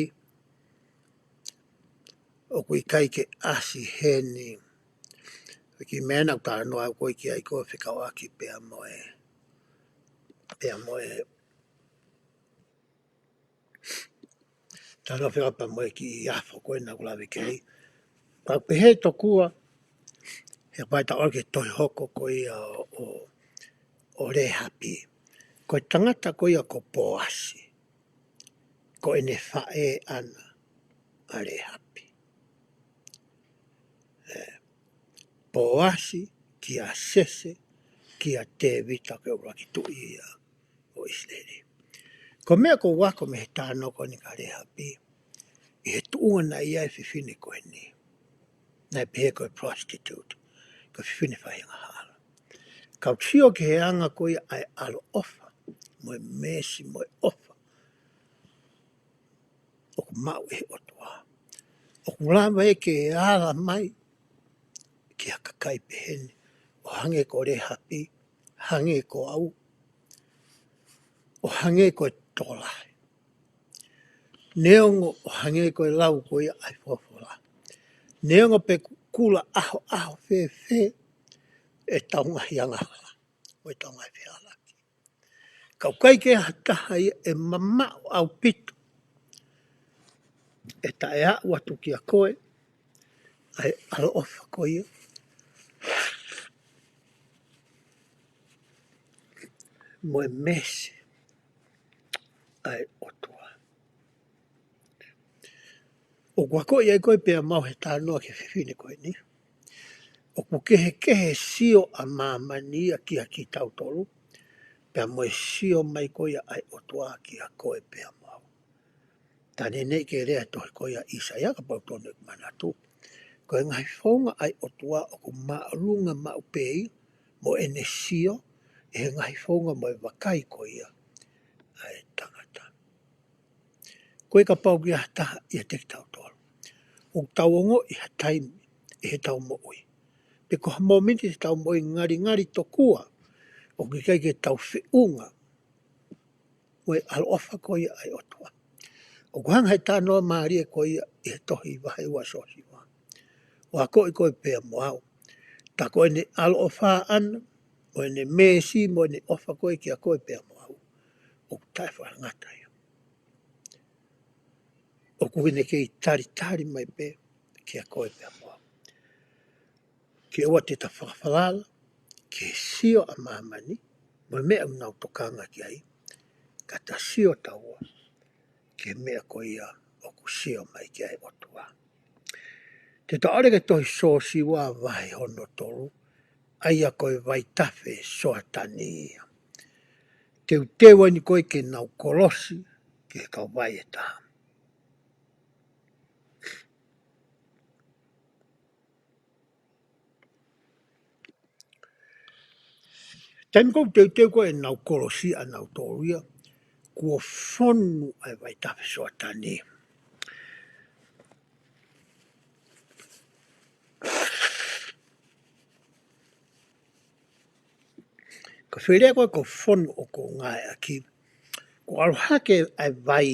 ʻoku ʻikai ke ʻasi heni. Ko e kiʻi meʻa naʻa ku talanoa ko ē ki ai ko e fekauʻaki pea mo e, pea mo e, talanoa fekauʻaki pea mo e kiʻi afo ko ē naʻa ku lave ki ai. Ka pehē tokua, he ʻoku ou fie ʻalu ki he tohi hoko ko ia ʻo, ʻo, ʻo Lēhapi. Ko e tangata ko ia ko Pōasi, ko ʻene faʻē ʻana ʻa Lēhapi. ʻE, Pōasi kia Sese, kia Tēvita, ko e ʻuluaki tuʻi ia ʻo ʻIsileli. Ko e meʻa ʻoku ou ako mei he talanoa ko eni kia Lēhapi, ʻi he tuʻunga naʻe ʻi ai e fefine ko eni, naʻe pehē ko e prostitute, ko e fefine fai angahala. Ka u sio ki he anga ko ia ʻa e ʻaloʻofa, mo e meesi, mo e ʻofa ʻoku maʻu ʻe he ʻOtua, ʻoku lava ʻe ia ke ala mai ki ha kakai pehē ni, ʻo hangē ko Lēhapi, hangē ko au, ʻo hangē ko e tokolahi. Neongo ʻo hangē ko e lau ko ia ʻa e folofola, neongo pe ʻoku kula ʻahoʻaho fēfē ʻetau ngaahi angahala, ʻo ʻetau ngaahi fehālaaki, ka ʻoku ʻikai ke ʻi ai ha taha ia ʻe mamaʻo ʻaupito ʻe taʻe aʻu atu kia koe ʻa e ʻaloʻofa ko ia, mo e meesi ʻa e ʻOtua. ʻOku akoʻi ai ko ē pea mo au he talanoa ki he fefine ko eni, ʻoku kehekehe e sio ʻa māmani ia kia kitautolu, pea mo e sio mai ko ia ʻa e ʻOtua kia koe pea mo au. Talu eni ke lea e tohi ko ia ʻa ʻIsaia, kapau ʻoku totonu ke manatu, ko e ngaahi founga ʻa e ʻOtua ʻoku māʻolunga maʻu pē ia, mo ʻene sio ʻi he ngaahi founga mo e vakai ko ia ʻa e tangata. Ko e kapau ʻoku ʻi ai ha taha ʻiate kitautolu ʻoku tau ongoʻi ha taimi ʻi heʻetau moʻui, pe ko ha mōmeniti ʻi heʻetau moʻui, ngalingali tokua ʻoku ʻikai ke tau feʻunga mo e ʻaloʻofa ko ia ʻa e ʻOtua. ʻOku hanga ʻe he talanoa mālie ko ia ʻi he tohi vahe ua Siosiua ʻo akoʻi koe pea mo au, tā ko ʻene ʻaloʻofa ʻana, mo ʻene meesi, mo ʻene ʻofa ko ē kia koe pea mo au, ʻoku taʻefaʻahinga ia. ʻOku ne kei talitali mai pē kia koe pea mo au. Ke ʻoua te ta fakafalala ki he sio ʻa māmani, mo e meʻa ʻoku nau tokanga ki ai, ka ta sio taua ki he meʻa ko ia ʻoku sio mai ki ai e ʻOtua. Te ta ʻalu ki he tohi Siosiua vahe hono tolu, ʻa ia ko e vaitafe Soatani ia. Teuteu eni ko ē ke nau kolosi ki he kauvai ʻe taha. Taimi ko ē ʻoku teuteu ko ē ʻenau kolosi ʻa nautolu ia, kuo fonu ʻa e vaitafe Soatani. Ko e foʻi lea ko ē ko fonu ʻoku ngāueʻaki, kuo ʻalu hake ʻa e vai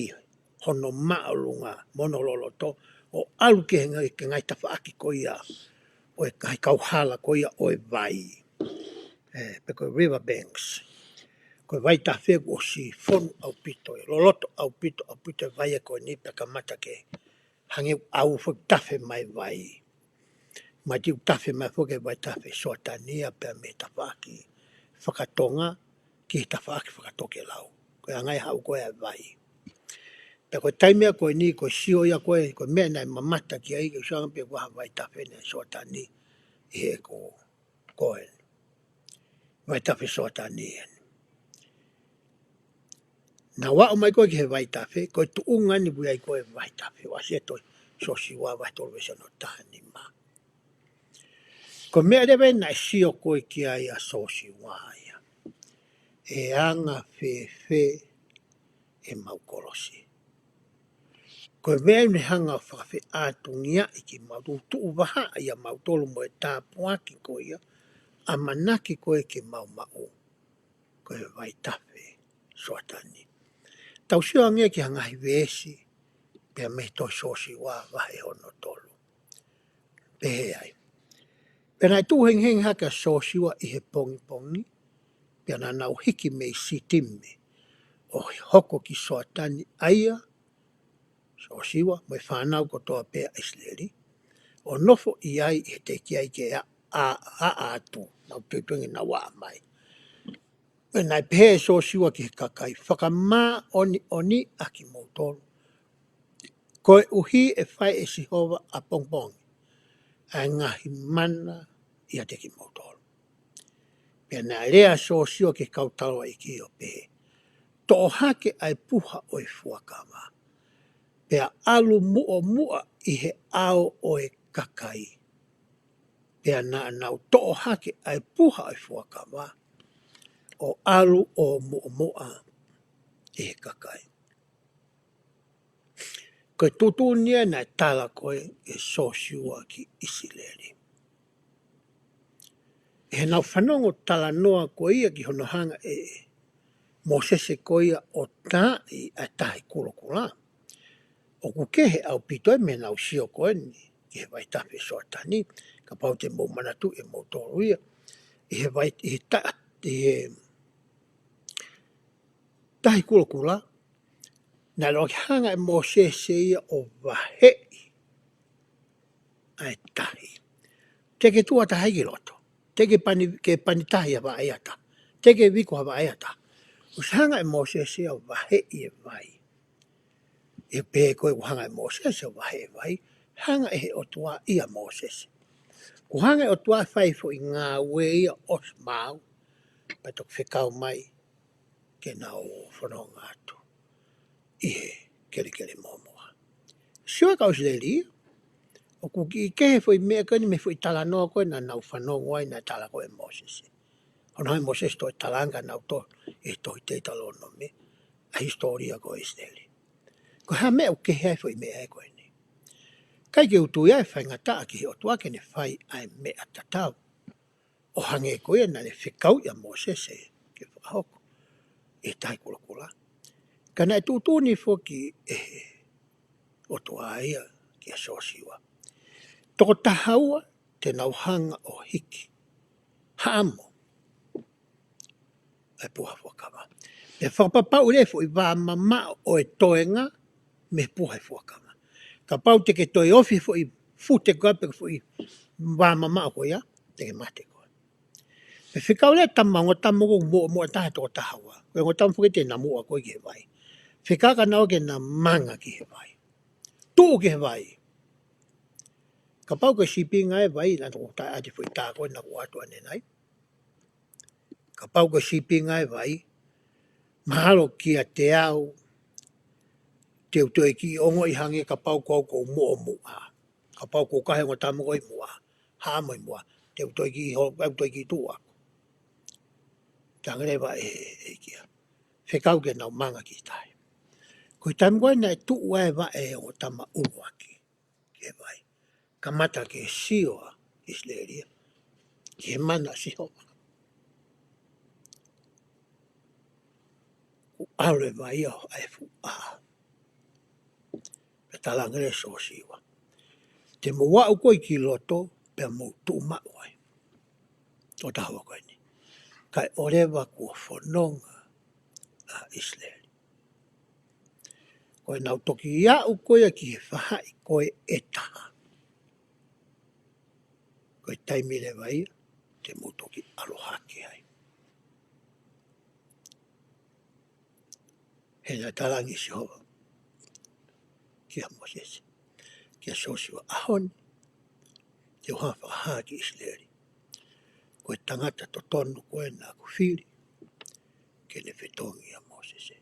hono māʻolunga mo hono loloto, ʻo ʻalu ki he ngaahi, ki he ngaahi tafaʻaki ko ia ʻo e ngaahi kauhala ko ia ʻo e vai, ē, pe ko e river banks. Ko e vaitafe kuo ʻosi fonu ʻaupito, ʻe loloto ʻaupito, ʻaupito e vai ko eni pea kamata ke hangē ʻoku ʻalu foki tafe mai vai. Mahalo ʻoku tafe mai foki e vaitafe Soatani ia pea mei he tafaʻaki fakatonga ki he tafaʻaki fakatokelau. Ko e anga ia e haʻu ko ē ʻa e vai. Pea ko e taimi ia ko eni, ko e sio ia ko ē, ko e meʻa naʻe mamata ki ai, ke u sio ange pe ko e hā e vaitafe naʻe Soatani ʻi heʻeku ko ē. Vaitafe Soatani eni. Naʻa ku aʻu mai ko ē ki he vaitafe, ko e tuʻunga eni ʻoku ʻi ai ko ē e vaitafe, ʻoku ʻasi ʻi he tohi Siosiua vahe tolu veesi hono taha nima. Ko e meʻa leva naʻe sio ko ē ki ai ʻa Sōsiua ia. ʻE anga fēfē ʻemau kolosi? Ko e meʻa ʻoku ne hanga ʻo fakafeʻātungiaʻi kimautolu, tuʻu vahaʻa ia mautolu mo e tāpuaki ko ia, ʻamanaki ko ē ke mau maʻu, ko e vaitafe Soatani. Tau sio ange ki he ngaahi veesi, pea mei he tohi Sōsiua vahe hono tolu. Pehē ai. Pea naʻe tuʻu hengihengi hake ʻa Sōsiua ʻi he pongipongi, pea naʻa nau hiki mei Sitime, ʻo hoko ki Soatani ʻa ia, Sōsiua, mo e fānau kotoa pē ʻa ʻIsileli, ʻo nofo ʻi ai ʻi he teʻeki ai ke ʻa, ʻa, ʻa, ʻa atu, nau tuituingi nau ʻā mai. Pea naʻe pehē ʻe Sōsiua ki he kakai, fakamāʻoniʻoniʻi ʻa kimoutolu. Koeʻuhi ʻe fai ʻe Sihova ʻapongipongi ʻa e ngaahi mana ʻiate kimoutolu. Pea naʻe lea ʻa Sōsiua ki he kau taulaʻeiki ʻo pehē, toʻo hake ʻa e puha ʻo e fuakava, pea ʻalu muʻomuʻa ʻi he ʻao ʻo e kakai. Pea naʻa nau toʻo hake ʻa e puha ʻo e fuakava, ʻo ʻalu ʻo muʻomuʻa ʻi he kakai. Ko e tuʻutuʻuni ia naʻe tala ko ē ʻe Sōsiua ki ʻIsileli. ʻI heʻenau fanongo talanoa ko ia ki hono hanga ʻe Mōsese ko ia ʻo taaʻi ʻa e Tahi Kulokula, ʻoku kehe ʻaupito ia mei heʻenau sio ko eni ki he vaitafe Soatani, kapau te mou manatuʻi ʻe moutolu ia. ʻI he vai-, ʻi he ta-, ʻi he Tahi Kulokula, naʻe ʻuluaki hanga ʻe Mōsese ia ʻo vaheʻi ʻa e tahi. Te ke tuʻu ʻa tahi ki loto. Te ke pani, ke pani tahi ʻa vaʻe ʻa taha. Te ke viku ʻa vaʻe ʻa taha. ʻOsi hanga ʻe Mōsese ia ʻo vaheʻi e vai. ʻE pehē ko e ʻoku hanga ʻe Mōsese ʻo vaheʻi e vai, hanga ʻe he ʻOtua ia Mōsese. ʻOku hanga ʻe he ʻOtua ʻo fai foʻi ngāue ia ʻosi maau, pea toki fekau mai ke nau fononga atu ʻi he kelekele mōmoa. Sio ʻa e kau ʻIsileli, ʻoku kiʻi kehe foʻi meʻa ko eni mei he foʻi talanoa ko ē naʻa nau fanongo ai naʻe tala ko ē ʻe Mōsese. Hono hanga ʻe Mōsese ʻo toe talaange kia nautolu ʻi he tohi Teutalōnome ʻa e hisitōlia ko ē ʻo ʻIsileli. Ko e hā e meʻa ʻoku kehe ai foʻi meʻa ko eni? ʻIkai ke u tui ʻe faingataʻa ki he ʻOtua ke ne fai ʻa e meʻa tatau, ʻo hangē ko ia naʻa ne fekauʻi ʻa Mōsese ke fakahoko ʻi he Tahi Kulokula. Ka naʻe tuʻutuʻuni foki ʻe he ʻOtua ia kia Sōsiua. Tokotaha ua te nau hanga ʻo hiki, haʻamo ʻa e puha fuakava. Pea fakapapauʻi leva e foʻi vā mamaʻo ʻo e toenga mei he puha ʻo e fuakava. Kapau te ke toe ofi e foʻi fute ko ē pe ko e foʻi vā mamaʻo ko ia, te ke mate koe. Pea fekau leva e tama, ongo tama ko ē muʻomuʻa taha ʻe toko taha ua. Ko e ongo tama foki te na muʻa ko ē ki he vai. Fekau kia naua ke na manga ki he vai. Tuʻu ki he vai. Kapau ko e sīpinga e vai, naʻa ku taʻati foʻi tā ko ē naʻa ku ʻoatu ʻanenai. Kapau ko e sīpinga e vai, mahalo kiate au, te u toe kiʻi ongoʻi hangē kapau ko au ʻoku ou muʻomuʻa. Kapau ʻoku ou kahe ongo tama ko ē ʻi muʻa, haʻamo ʻi muʻa, te u toe kiʻi ho-, te u toe kiʻi tuʻu ʻaʻaku. Talaange leva ʻe he, ʻe he ʻEiki ia, fekau ke nau manga ki he tahi. Ko e taimi ko ē naʻe tuʻu ai e vaʻe ʻo e ongo tama ʻuluaki ki he vai, kamata ke sio ʻa ʻIsileli ia ki he mana ʻa Sihova. Kuo ʻalu e vai ia ʻo ʻai e fuʻu ʻā. Pea talaange leva ʻe Sōsiua, te mou aʻu ko ē ki loto, pea mou tuʻu maʻu ai. Tokotaha ua ko eni. Kae ʻoua leva kuo fononga ʻa ʻIsileli. Ko ʻenau toki aʻu ko ia ki he faʻahi ko ē ʻe taha, ko e taimi leva ia te mou toki ʻalu hake ai. He naʻe talaange ʻe Sihova kia Mōsese, kia Sōsiua, ʻaho ni te u hanga ʻo fakahā ki ʻIsileli ko e tangata totonu ko ē naʻa ku fili ke ne fetongi ʻa Mōsese.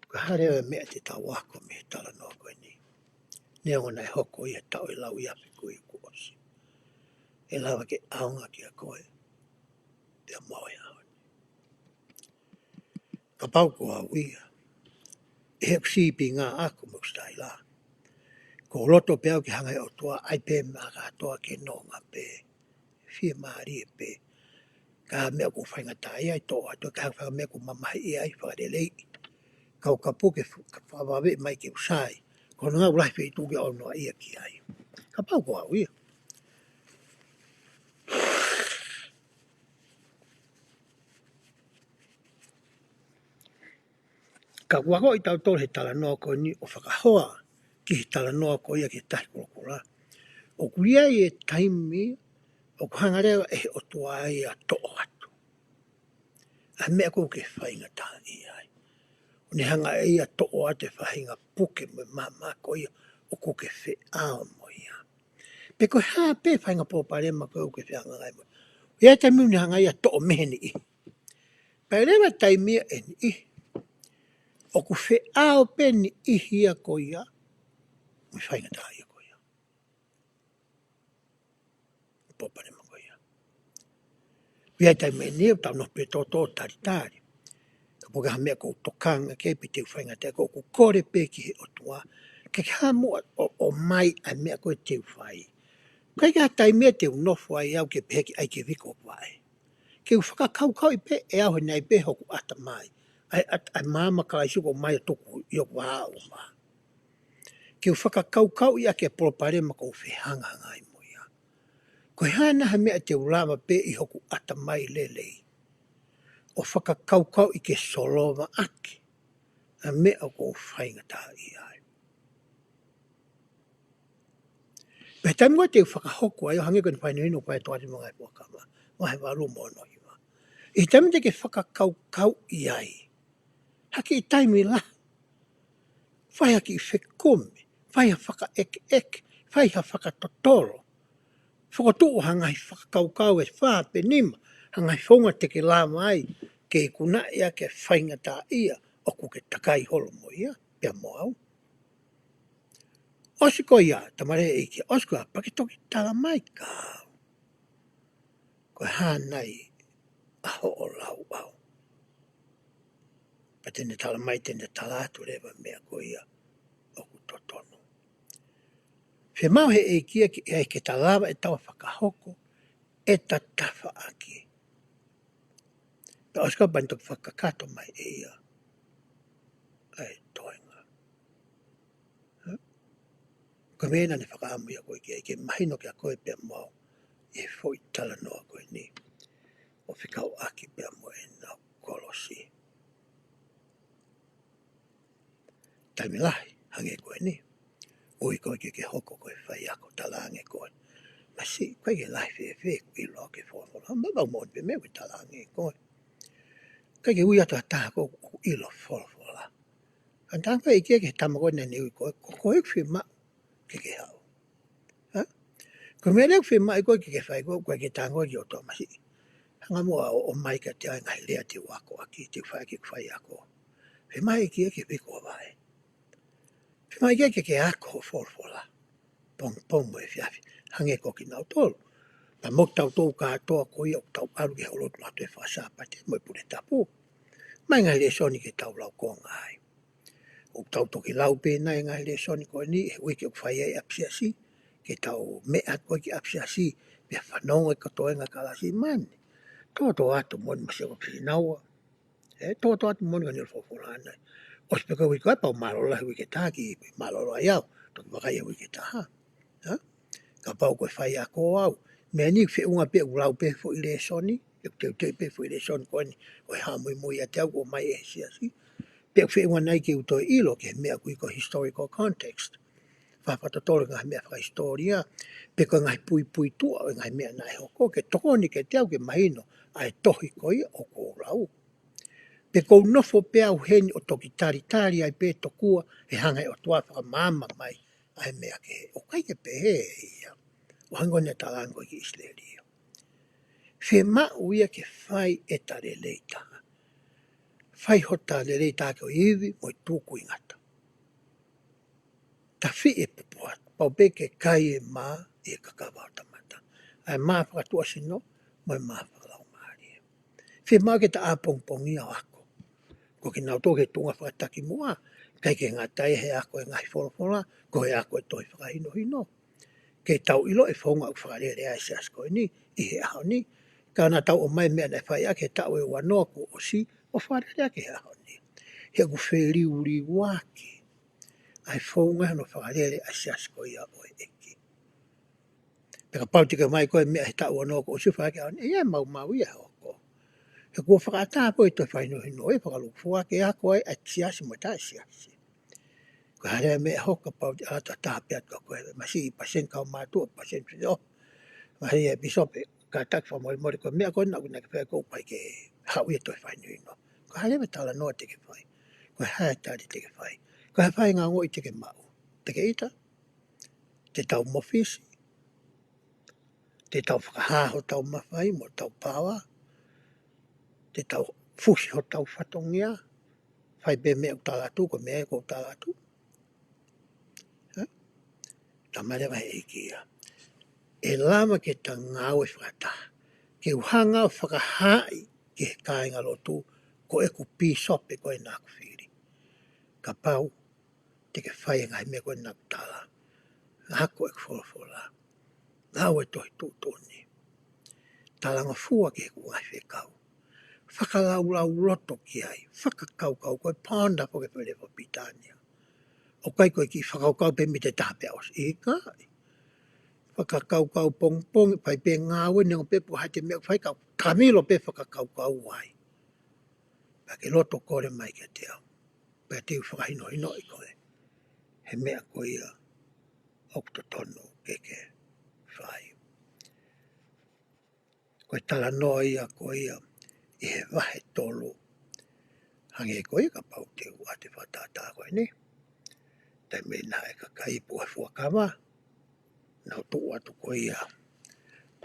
Ko e hā leva e meʻa te tau ako mei he talanoa ko eni? Neongo naʻe hoko ia he taʻu ʻe lauiafe ko ia kuo ʻosi, ʻe lava ke ʻaonga kiate koe pea mo au he ʻaho ni. Kapau ko au ia, ʻi heʻeku sīpinga ʻaʻaku mo ʻeku sitaila, ʻoku ou loto pē au ke hanga ʻe he ʻOtua ʻai pē meʻa kātoa ke nonga pē. Fiemālie pē. Ka meʻa ʻoku faingataʻaʻia ai, toʻo atu, ka hanga meʻa ʻoku mamahiʻi ai, fakalelei. Kau kapu ke fu-, ka fakavaveʻi mai ke u sai. Ko hono ʻuhinga ʻoku lahi feituʻu ke ʻaunoa ia ki ai. Kapau ko au ia. Ka ʻoku akoʻi tautolu he talanoa ko eni ʻo fakahoa ki he talanoa ko ia ki he Tahi Kulokula. ʻOku ʻi ai e taimi ʻoku hanga leva ʻe he ʻOtua ia ʻo toʻo atu ʻa e meʻa ʻoku ke faingataʻaʻia ai. ʻO ne hanga ʻe ia ʻo toʻo atu e faʻahinga puke mo e maama ko ia ʻoku ke feʻao mo ia. Pe ko e hā pē faʻahinga palopalema ko ē ʻoku ke fehangahangai mo ia. ʻI ai e taimi ʻoku ne hanga ia ʻo toʻo mei he niʻihi. Pea leva taimi ia ʻe niʻihi, ʻoku feʻao pē niʻihi ia ko ia mo e faingataʻaʻia ko ia. Palopalema ko ia. ʻI ai e taimi ʻe niʻihi ʻoku tau nofo pē tōtō talitali. Kapau ko ha meʻa ʻoku ou tokanga ki ai pe te u faingataʻaʻia, ʻoku ou kole pē ki he ʻOtua ke ke hanga muʻa ʻo, ʻo ʻomai ʻa e meʻa ko ē te u fai. ʻIkai ke ʻi ai ha taimi ia te u nofo ai au ke pehē ke ʻai ke viko vaʻe. Ke u fakakaukauʻi pē ʻe au he naʻe pē hoku ʻatamai. ʻAi, ʻai, ʻai maama Kalaisi ʻoku ʻomai ʻo tuku ʻi hoku vahaʻa ʻo mā. Ke u fakakaukauʻi ʻaki e palopalema ʻoku ou fehangahangai mo ia. Ko e hā nai ha meʻa te u lava pē ʻi hoku ʻatamai lelei ʻo fakakaukauʻi ke solova ʻaki ʻa e meʻa ʻoku ou faingataʻaʻia ai. Pea taimi ko ē te u fakahoko ai ʻo hangē ko e fainino ko e toʻa mo e ngaahi fuakava, vahe valu mo hono hiva. ʻI he taimi te ke fakakaukauʻi ai, ha kiʻi taimi lahi, fai ha kiʻi fekumi, fai ha fakaʻekeʻeke, fai ha fakatotolo. Fokotuʻu ha ngaahi fakakaukau ʻe fā pe nima, ha ngaahi founga te ke lava ai ke ikunaʻi ʻaki e faingataʻaʻia ʻoku ke takai holo mo ia, pea mo au. ʻOsi ko ia, talamai ʻe he ʻEiki, ʻosi ko ia, pea ke toki talamai kia au ko e hā nai ʻa hoʻo lauʻau. Pea te ne talamai, te ne tala atu leva e meʻa ko ia ʻoku totonu. Fiemaʻu ʻe he ʻEiki ia ke, ʻe, ke ta lava ʻe taua ʻo fakahoko ʻeta tafaʻaki. Pea ʻosi ko ia pea ne toki fakakakato mai ʻe ia ʻa e toenga. Ko e meʻa naʻa ne fakaʻamu ia ko ē ke, ke mahino kiate koe pea mo au ʻi he foʻi talanoa ko eni ʻo fekauʻaki pea mo ʻenau kolosi. Taimi lahi, hangē ko eni, ui koe ke ke hoko ko e faiako, talaange koe. Masiʻi, ʻikai ke lahi fēfē ʻeku ʻilo ki he folofola. Mahalo ʻoku moʻoni pē meʻa ʻoku ke talaange koe. ʻIkai ke ui atu ha taha ʻoku ʻilo folofola. Ka ne talaange ʻe he ʻEiki ia ki he tama ko ē naʻa ne ui koe, ko koe ʻoku fiemaʻu ke ke haʻu. Hā? Ko e meʻa leva ʻoku fiemaʻu ʻe koe ke ke fai ko ē, ko e ke tango ki ʻOtua masiʻi. Hanga muʻa ʻo, ʻomai kiate au e ngaahi lea te u ako ʻaki, te u fai ʻaki ʻeku faiako. Fiemaʻu ʻe he ʻEiki ia ke viko vaʻe. Fiemaʻu ʻe he ʻEiki ia ke ke ako hoʻo folofola pongipongi mo e efiafi, hangē ko kinautolu. Pea mo kitautolu kātoa ko ia ʻoku tau ʻalu ki he houalotu lotu fakasāpate mo e pule tapu. ʻOmai e ngaahi lēsoni ke tau lau konga ai. ʻOku tau toki lau pē nai e ngaahi lēsoni ko eni he uike ʻoku fai ai e ʻapisiasi, ke tau meʻa ko ē ki he ʻapisiasi, pea fanongo ki he toenga kalasi mani. Tōtōatu moʻoni masiʻi ko e fīnau ʻa ʻE, tōtōatu moʻoni ka ne ʻilo folofola nai. ʻOsi pē ko e uike ko ē pau mālōlō lahi uike taha ki mālōlō ai au, toki vakai e uike taha. Hā? Kapau ko e faiako au. Meʻa ni feʻunga pē ʻeku lau pē foʻi lēsoni, ʻeku teuteu pē foʻi lēsoni ko eni, ʻo e hā muimui ʻiate au ʻoku ʻomai ʻe he siasi. Pe ʻoku feʻunga nai ke u toe ʻilo ki he meʻa ʻoku ui ko e historical context. Fakatotolo e ngaahi meʻa fakahisitōlia, pe ko e ngaahi puipuituʻa ʻo e ngaahi meʻa naʻe hoko, ke tokoni kiate au ke mahino ʻa e tohi ko ia ʻoku ou lau. Pe ʻoku ou nofo pē au heni ʻo toki talitali ai pē tokua ʻe hanga ʻe he ʻOtua ʻo fakamaama mai ʻa e meʻa kehe. ʻOku ʻikai ke pehē ia. ʻO hangē ko ʻene talaange ko ē ki ʻIsileli ia. Fiemaʻu ia ke fai ʻeta lelei taha. Fai hota lelei taha ki ho ivi mo e tūkuingata. tafiʻi e pupuha, pau pē ke kai e mā ʻi he kakava ʻo e tangata. ʻA e mā fakatuʻasino, mo e mā fakalaumālie. Fiemaʻu ke ta ʻā pongipongia ʻo ako. Ko kinautolu ki he tuʻunga fakatakimuʻa, ʻikai ke ngata ai he ako e ngaahi folofola, ko e ako e tohi fakahinohino. Ke tau ʻilo e founga ʻoku fakalele ai e siasi ko eni, ʻi he ʻaho ni. Ka naʻa tau ʻomai e meʻa naʻe fai ʻaki he taʻu ʻe uanoa kuo ʻosi, ʻo fakalele ʻaki he ʻaho ni. He ʻoku feliuliuaki ʻa e founga hono fakalele ʻa e siasi ko ia ʻo e ʻEiki. Pea kapau te ke ʻomai ko e meʻa he taʻu uanoa kuo ʻosi ʻo fai ʻaki he ʻaho ni, ʻe ʻi ai e maumau ia ʻe hoko. He kuo fakaʻatā pē ʻe he tohi fakahinohino ʻa e fakalūkufua ke ako ai ʻa e siasi mo e taʻesiasi. Ko e hā leva e meʻa ʻe hoko kapau te ke ʻalu atu ʻo tā pē atu kia koe, masiʻi pasene kaumātuʻa, pasene fineʻofa. Masiʻi ʻe he pīsope, kātaki fakamolemole, ko e meʻa ko ena ʻoku ʻikai ke fai, ʻoku ʻikai ke haʻu ia he tohi fakahinohino. Ko e hā leva e talanoa te ke fai? Ko e hā e tali te ke fai? Ko e hā e faʻahinga ongoʻi te ke maʻu? Te ke ʻita? Te tau mōfisi? Te tau fakahā hotau mafai mo hotau paoa? Te tau fusi hotau fatongia? Fai pē meʻa ʻoku tala atu, ko e meʻa ʻoku tala atu. Hā? Talamai leva ʻe he ʻEiki ia, ʻe lava ke ta ngāue fakataha, ke u hanga ʻo fakahaaʻi ki he kāingalotu ko ʻeku pīsope ko ē naʻa ku fili. Kapau te ke fai e ngaahi meʻa ko ē naʻa ku tala, ako ʻeku folofola, lau e tohi tuʻutuʻuni, talangofua ki heʻeku ngaahi fekau, fakalaulauloto ki ai, fakakaukau, ko e ponder foki e foʻi lea faka-Pilitānia. ʻOku ʻikai ko e kiʻi fakakaukau pē miniti ʻe taha pea ʻosi, ʻikai. Fakakaukau pongipongi, fai pē ngāue, neongo pē pe ko e hā e meʻa ʻoku fai, ka u takamilo pē fakakaukau ai. Pea ke loto kole mai kiate au, pea te u fakahinohinoʻi koe he meʻa ko ia ʻoku totonu ke ke fai. Ko e talanoa ia ko ia ʻi he vahe tolu, hangē ko ia kapau te u ʻoatu e fakatātā ko eni. Taimi naʻe kakai ipu ʻa e fuakava, nau tuʻu atu ko ia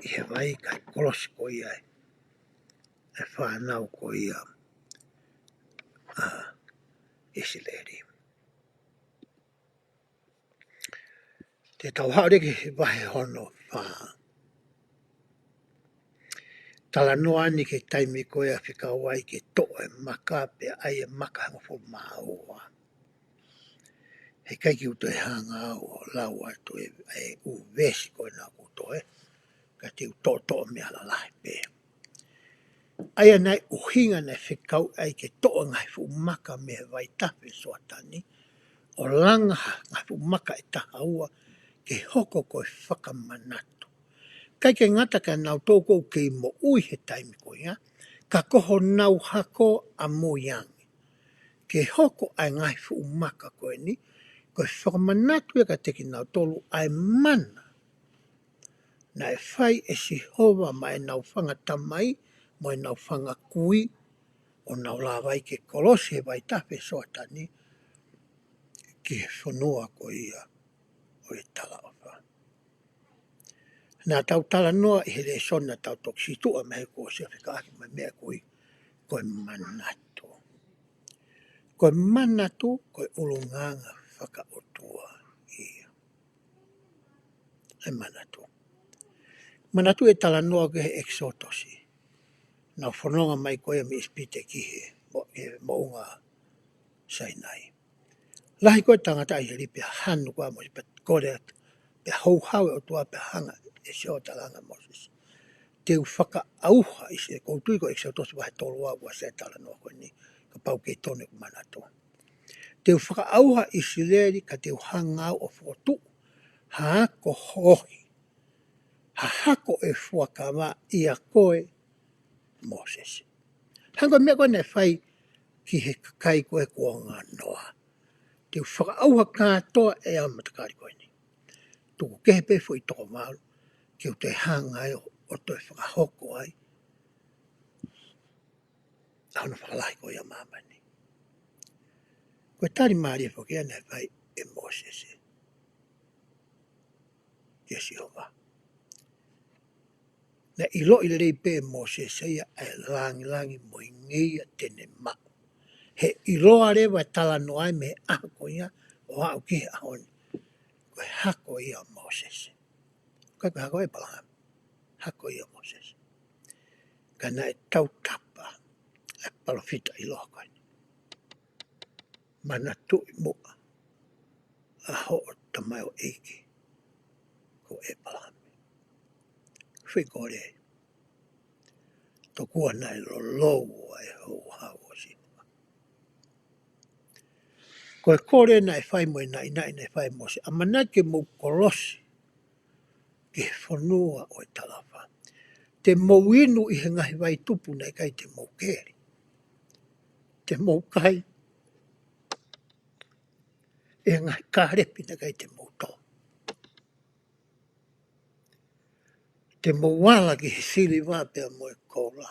ʻi he vai, kae kolosi ko ia e fānau ko ia ʻa ʻIsileli. Te tau haʻu leva ki he vahe hono fā. Talanoa eni ki he taimi ko ia ʻa e fekau ai ke toʻo e maka, pea ʻai e maka ʻe hongofulu mā ua. He ʻikai ke u toe hanga ʻo lau atu e, e ʻū veesi ko ena ʻoku toe, ka te u toʻotoʻo meʻa lalahi pē. ʻA ia naʻe ʻuhinga naʻe fekau ai ke toʻo e ngaahi fuʻu maka mei he vaitafe Soatani, ʻo langa ha ngaahi fuʻu maka ʻe taha ua ke hoko ko e fakamanatu. ʻIkai ke ngata kia nautolu ʻoku kei moʻui he taimi ko ia, ka ko honau hako ʻamui ange. Ke hoko ʻa e ngaahi fuʻu maka ko eni ko e fakamanatu ia kiate kinautolu ʻa e mana naʻe fai ʻe Sihova maʻa ʻenau fanga tamai mo ʻenau fanga kui, ʻo nau lava ai ke kolosi he vaitafe Soatani ki he fonua ko ia ʻo e talaʻofa. Naʻa tau talanoa ʻi he lēsoni naʻa tau toki situʻa mei ai kuo ʻosi ʻo fekauʻaki mo e meʻa ko ia ko e manatu. Ko e manatu ko e ʻulungaanga fakaʻotua ia. ʻA e manatu. Manatu e talanoa ki he ʻEkisotosi. Nau fononga mai ko ia mei ʻIsipite ki he mo-, ki he moʻunga Sainai. Lahi ko ē tangata ʻi heli pea hanu ko ē ʻa Mōsese pea kole atu, pea houhau e ʻOtua pea hanga ʻe Sihova ʻo talaange kia Mōsese, te u fakaʻauha ʻIsileli, ʻoku ou tui ko ʻEkisotosi vahe tolu ua ʻoku ʻasi ai e talanoa ko eni, kapau ʻoku ke tonu ʻeku manatu. Te u fakaʻauha ʻIsileli ka te u hanga au ʻo fokotuʻu ha ako hohi, ha hako ʻo e fuakava ʻia koe Mōsese. Hangē ko e meʻa ko ē naʻe fai ki he kakai ko ē kuonga noa. Te u fakaʻauha kātoa ʻa e matakali ko eni. Tuku kehe pē foʻi toko valu, ke u toe hanga ai ʻo, ʻo toe fakahoko ai ʻa hono fakalahi ko ia ʻa māmani. Ko e tali mālie foki ia naʻe fai ʻe Mōsese kia Sihova. Naʻe ʻiloʻi lelei pē ʻe Mōsese ia ʻa e langilangi mo e ngeia te ne maʻu. He ʻiloa leva e talanoa ai mei he ʻaho ko ia ʻo aʻu ki he ʻaho ni. ʻo e hako ia ʻo Mōsese. ʻIkai ko e hako ʻo ʻĒpalahame, hako ia ʻo Mōsese. Ka naʻe tautapa ʻa e palōfita ʻiloa ko eni. Manatuʻi muʻa ʻa hoʻo tamaioʻeiki ko ʻĒpalahame. Fekole, tokua naʻe lolou ʻa e houhau ʻo Sihova. Ko e kole naʻe fai mo e naʻinaʻi naʻe fai mo Mōsese, ʻamanaki ke mou kolosi ki he fonua ʻo e talaʻofa. Te mou inu ʻi he ngaahi vai tupu naʻe ʻikai te mou keli. Te mou kai ʻi he ngaahi kālepi naʻe ʻikai te mou tō. Te mou ala ki he siliva pea mo e koula.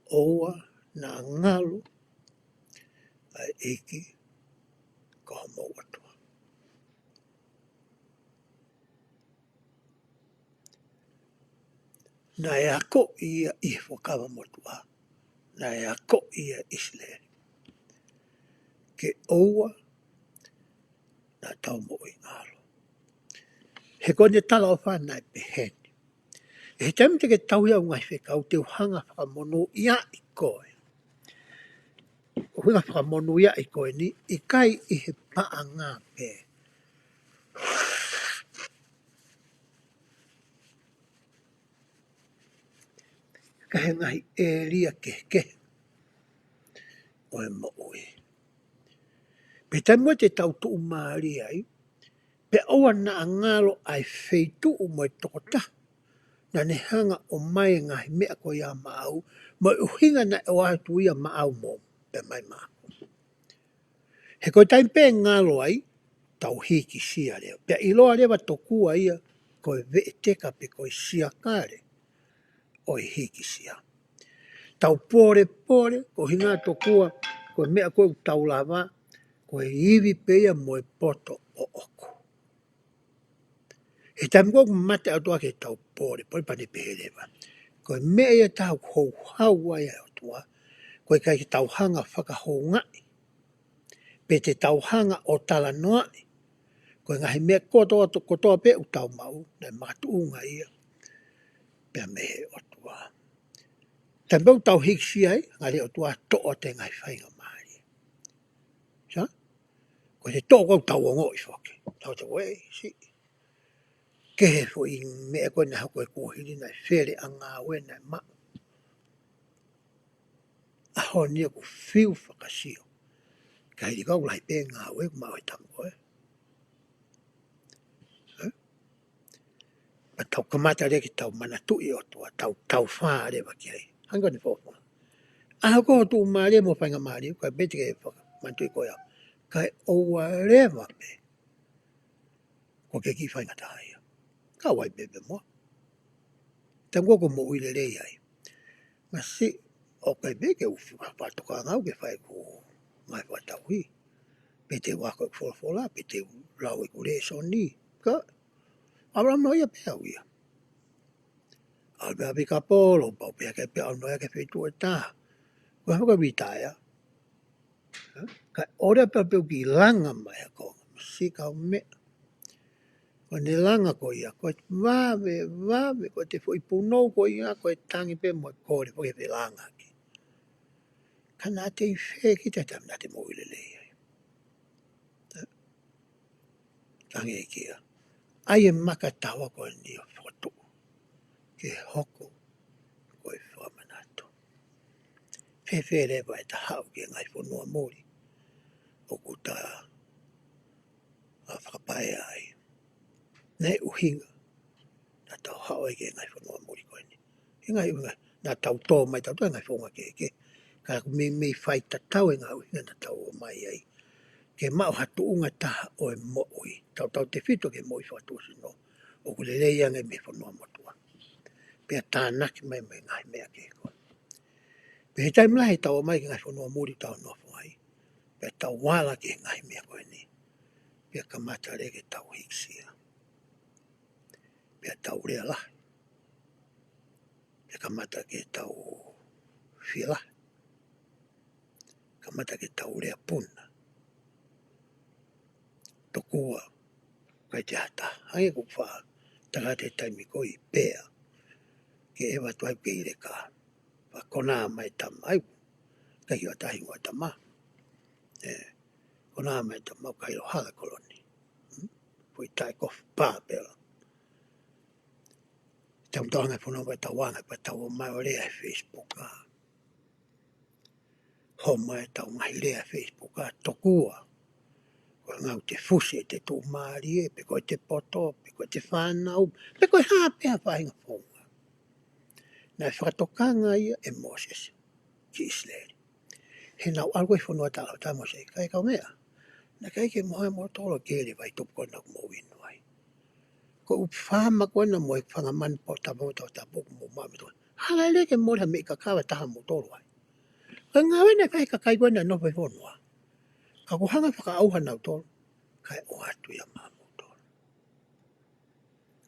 ʻOua naʻa ngalo ʻa e ʻEiki ko homou ʻOtua. Naʻe akoʻi ia ʻi he Fuakava Motuʻa, naʻe akoʻi ia ʻIsileli. Ke ʻoua naʻa tau moʻui ngalo. He ko ʻene talaʻofa naʻe pehē ni. ʻI he taimi te ke tauhi ʻa e ngaahi fekau, te u hanga fakamonūʻiaʻi koe. ʻUhinga fakamonūʻiaʻi koe ni, ʻikai ʻi he paʻanga pē. Ka he ngaahi ʻēlia kehekehe ʻo e moʻui. Pea taimi ʻoku te tau tuʻumālie ai, pea ʻoua naʻa ngalo ʻa e feituʻu mo e tokotaha naʻa ne hanga ʻo ʻomai e ngaahi meʻa ko ia maʻau, mo e ʻuhinga naʻe ʻoatu ia maʻau mo, pea mai maʻau. He ko e taimi pē ʻe ngalo ai, tau hikisia leva. Pea ʻiloa leva tokua ia ko e veʻeteka pe ko e siakale ʻo e hikisia. Tau pōlepole, ko e ʻuhinga tokua ko e meʻa ko ē ʻoku tau lava, ko e ivi pē ia mo e poto ʻoʻoku. He taimi ko ē ʻoku mate atu ake tau pōlepole, pea ne pehē leva, ko e meʻa ia ʻe taha ʻoku houhau ai ʻa e ʻOtua, ʻoku ʻikai ke tau hanga fakahoungaʻi, pe te tau hanga ʻo talanoaʻi, ko e ngaahi meʻa kotoa, kotoa pē ʻoku tau maʻu, naʻe makatuʻunga ia pea mei he ʻOtua. Taimi pē ʻoku tau hikisia ai, ngali ʻOtua toʻo ʻa e ngaahi faingamālie. Sā? Ko e toʻo ko ē ʻoku tau ongoʻi foki. Tau te wei, si. Kehe foʻi meʻa ko ē naʻe hoko he kuohili naʻe fele ʻa e ngāue naʻe maʻu. ʻAho ni ʻoku fiu fakasio. Ka hili kau lahi pē ngāue ʻoku maʻu he tama ko ē. Hā? Pea tau kamata leva ke tau manatuʻi ʻOtua, tau, tau fā leva ki ai. Hangē ko ʻene folofola. ʻAho ko ē ʻoku tuʻumālie mo faingamālie, ʻikai pē te ke fakamanatuʻi koe au. Kae ʻoua leva pē kuo ke kiʻi faingataʻaʻia. Ka ʻoua ʻe pepe moa. Taimi ko ē ʻoku moʻui lelei ai. Masiʻi, ʻoku ʻikai pē ke u fakatoka ngāue ke fai ʻeku ngaahi fakatauhi. Pe te u ako ʻeku folofola, pe te u lau ʻeku lēsoni. Ka, ʻalu ʻo noa ia pē au ia. ʻAlu pē ʻo ʻapi kapolo, pau pē ke pē ʻalu ʻo noa ia ki he feituʻu ʻe taha. Ko e hoko ʻo retire. Kae ʻoua pē pea u kiʻi langa mai ʻa e konga. Masiʻi kau meʻa. Ko ʻene langa ko ia, ko e vave, vave, ko e te foʻi punou ko ia, ko e tangi pē mo e kole, ko e felangaki. Ka naʻa te ʻi fē kita he taimi naʻa te moʻui lelei ai. Tangi kia. ʻAi e maka taua ko eni ʻo fokotuʻu. Ke hoko ko e fakamanatu. Fēfē leva ʻeta haʻu ki he ngaahi fonua muli ʻoku ta, a, fakapaea ai. Naʻe ʻuhinga naʻa tau haʻu ai ki he ngaahi fonua muli ko eni. He ngaahi ʻuhinga naʻa tau tō mai, tau tō he ngaahi founga kehekehe. Ka ʻoku meimei faitatau e ngaahi ʻuhinga naʻa tau ō mai ai. Ke maʻu ha tuʻunga taha ʻo e moʻui. Tautautefito ki he moʻui fakatuʻasino. ʻOku lelei ange mei he fonua motuʻa. Pea tānaki mai mo e ngaahi meʻa kehe ko ē. Pea he taimi lahi tau ō mai ki he ngaahi fonua muli tau nofo ai. Pea tau ala ki he ngaahi meʻa ko eni. Pea kamata leva ke tau hikisia. Pea tau lea lahi. Pea kamata ke tau fie lahi. Kamata ke tau lea puna. tokua, ʻikai te ʻi ai ha taha. Hangē ko ʻeku faʻa taka atu he taimi ko ē pea ke ʻeva atu ai ke ʻi leka. Faʻa konā mai e tama ai, ʻikai ke ʻi ai ha taha hingoa e tama. ʻE, konā mai e tama ʻoku ʻikai ʻilo hala e kolo ni. Hmm? Foʻi taʻe kofu pā pē la. Tau tau anga e fononga, tau anga pē tau ō mai ʻo lea he Facebook ʻa. Homa e tau ngaahi lea he Facebook ʻa tokua. Ko e ngāue te fusi ʻe te tuʻumālie, pe ko e te poto, pe ko e te fānau, pe ko e hā pē ha faʻahinga founga. Naʻe fakatokanga ia ʻe Mōsese ki ʻIsileli. He naʻa nau ʻalu ko ē ki he fonua talaʻofa, talamai ʻe Mōsese, ʻikai, kau meʻa. Naʻe ʻikai ke mou ʻai hoʻomou tolo ki he vaitupu ko ena ʻoku mou inu ai. Ko e ʻū faama ko ena mo e fanga manu pō tapu, tau tapu ʻoku mou maʻu mei tuʻa. Hala lelei ke mole ha meʻi kakava ʻe taha ʻo mou tolo ai. Ko e ngāue naʻe fai ʻe he kakai ko ena ʻoku nofo he fonua. Ka kuo hanga ʻo fakaʻauha nautolu, kae ʻoatu ia maʻamoutolu.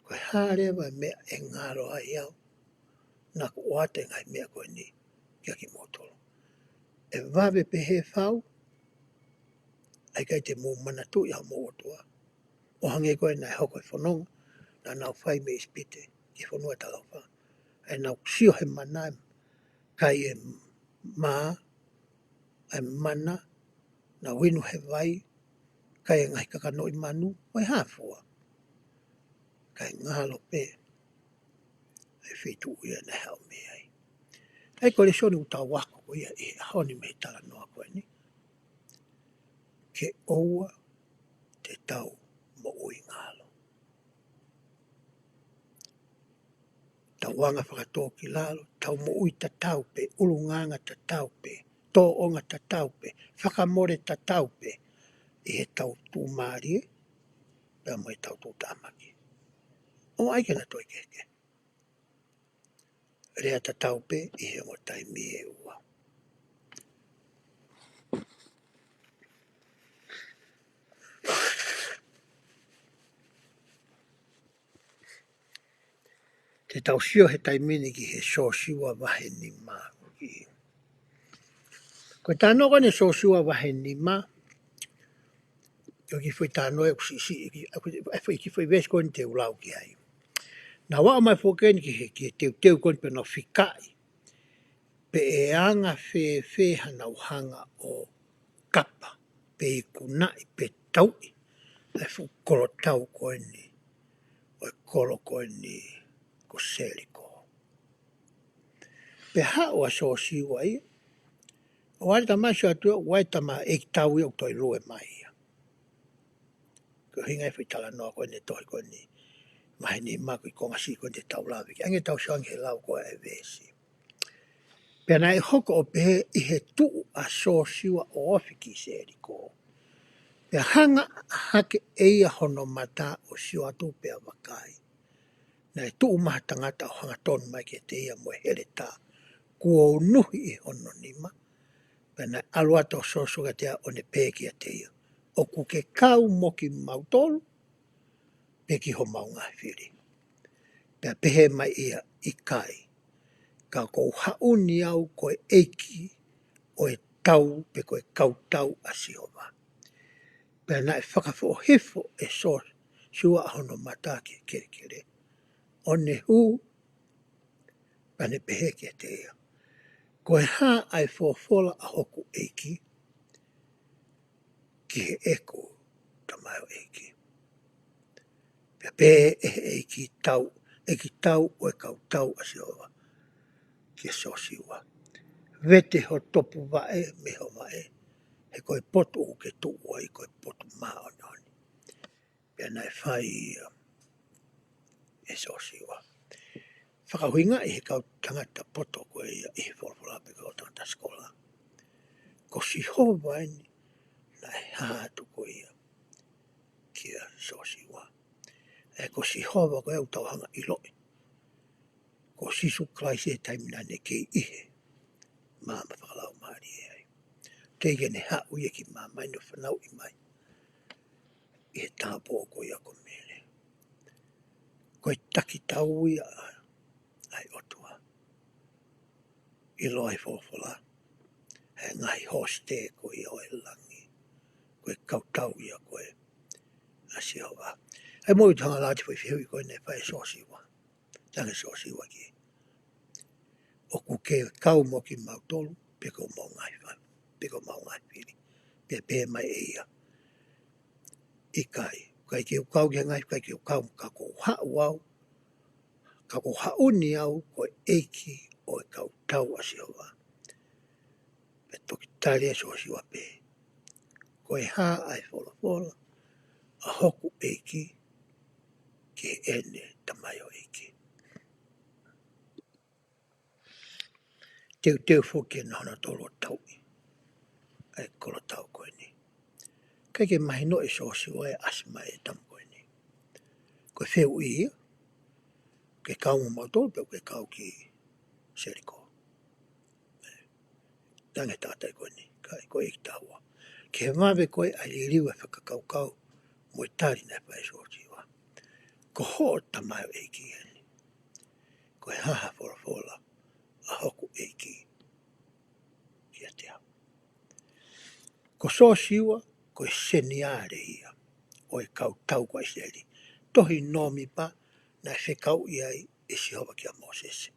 Ko e hā leva e meʻa ʻe ngalo ai au, naʻa ku ʻoatu e ngaahi meʻa ko eni kiate kimoutolu? ʻE vave pē he fau, ʻa ia ʻikai te mou manatuʻi ʻa hoʻomou ʻOtua. ʻO hangē ko ē naʻe hoko he fononga naʻa nau fai mei ʻIsipite ki he fonua talaʻofa. ʻA ia naʻa nau sio he mana, kai e mā, ʻa e mana, naʻa nau inu he vai, kai e ngaahi kakanoʻi manu, ʻo e hā fua. Kae ngalo pē ʻa e feituʻu ia naʻe haʻu mei ai. ʻA ia ko e lēsoni ʻoku tau ako ko ia ʻi he ʻaho ni mei he talanoa ko eni. Ke ʻoua te tau moʻui ngalo. Tau anga fakatōkilalo, tau moʻui tatau pē, ʻulungaanga tatau pē, tōʻonga tatau pē, fakamole tatau pē, ʻi heʻetau tuʻumālie, pea mo ʻetau tuʻutāmaki. ʻOua ʻai ke na toe kehekehe. Lea tatau pē ʻi he ongo taimi ʻe ua. Te tau sio he taimi ni ki he Siosiua vahe nima. Ko e talanoa ko eni Siosiua vahe nima, ʻoku ʻi ai e foʻi talanoa ʻoku siʻisiʻi, ʻoku ʻi ai e foʻi, ʻi ai e foʻi veesi ko eni te u lau ki ai. Naʻa nau aʻu mai foki eni ki he, ki he teuteu ko eni pea nau fikaʻi pe ʻe anga fēfē haʻanau hanga ʻo kapa, pe ikunaʻi, pe tauʻi ʻa e fuʻu kolotau ko eni, ʻo e kolo ko eni ko Seliko. Pea haʻu ʻa Siosiua ia, ʻo ʻalu ʻo talamai ʻe Siosiua, ʻoku ʻi ai e tama ʻeikitau ia ʻoku toe lue mai ia. Ko e ʻuhinga e foʻi talanoa ko eni tohi ko eni, vahe nima ko e konga siʻi ko eni te tau lave ki ai, hangē ko ʻetau sio ange he lau ko ē ʻa e veesi. Pea naʻe hoko ʻo pehē ʻi he tuʻu ʻa Siosiua ʻo ofi ki Seliko, pea hanga hake ʻe ia hono mata ʻo sio atu pea vakai, naʻe tuʻu mai ha tangata ʻo hangatonu mai kiate ia mo e heletā kuo unuhi ʻi hono nima. Pea naʻe ʻalu atu ʻa Siosiua kiate ia ʻo ne pehē kiate ia, ʻOku ke kau mo kimautolu pe ki homau ngaahi fili? Pea pehē mai ia, ʻIkai, ka ʻoku ou haʻu ni au ko e ʻeiki ʻo e tau pe ko e kautau ʻa Sihova. Pea naʻe fakafoʻohifo ʻe Siosiua ʻa hono mata ki he kelekele, ʻo ne hū, pea ne pehē kiate ia, Ko e hā ʻa e folofola ʻa hoku ʻeiki ki heʻeku tamaioʻeiki? Pea pehē ʻe he ʻeikitau, ʻeikitau ʻo e kautau ʻa Sihova kia Siosiua, Vete ho topuvaʻe mei ho vaʻe, he ko e potu ʻoku ke tuʻu ai ko e potu māʻoniʻoni. Pea naʻe fai ia ʻe Siosiua. Fakaʻuhingaʻi ʻe he kau tangata poto ko ia ʻi he folofola pe kau tangata sikola, ko Sihova eni naʻe hā atu ko ia kia Siosiua. ʻE ko Sihova ko ia ʻoku tau hanga ʻo ʻiloʻi ko Sīsū Kalaisi he taimi naʻa ne kei ʻi he maama fakalaumālie ai. Teʻeki ke ne haʻu ia ki māmani ʻo fanauʻi mai ʻi he tāupoʻou ko ia ko Mele. Ko e taki tau ia ʻa e ʻOtua. ʻIloa ʻe he folofola, ʻa e ngaahi hosite ko ia ʻo e langi, ko e kautau ia ko ē ʻa Sihova. ʻAi mo ʻi tanga lati fai fehuʻi ko eni ʻe fai ʻe Sosiua. Tanga Sosiua ki. ʻOku ke kau mo kimautolu, pe ko homau ngaahi fale, pe ko homau ngaahi fili. Pea pehē mai ʻe ia. ʻIkai, ʻikai ke u kau ki he ngaahi, ʻikai ke u kau, ka ʻoku ou haʻu au, ka ʻoku ou haʻu ni au ko e ʻeiki ʻo e kau tau ʻa Sihova. Pea toki tali ʻe Sosiua pē. Ko e hā ʻa e folofola ʻa hoku ʻeiki ki heʻene tamaioʻeiki. Teuteu foki ke nau hanga ʻo tauʻi ʻa e kolo tau ko eni. ʻIkai ke mahino ʻe Sosiua ʻe ʻasi mai e tama ko eni. Ko e fehuʻi ia, ke kau mo mautolu pe ke kau ki Seliko. Tanga e tangata ko eni, ka ko e ʻeiki tau ua. Ke vave ko e ʻai liliu e fakakaukau mo e tali naʻe fai ʻe Sosiua. Ko hoʻo tamaioʻeiki eni. Ko e hā ha folofola ʻa hoku ʻeiki kiate au. Ko Sosiua, ko e seniale ia ʻo e kau tau ko ʻIsileli. Tohi Nōmipa, naʻe fekauʻi ai ʻe Sihova kia Mōsese.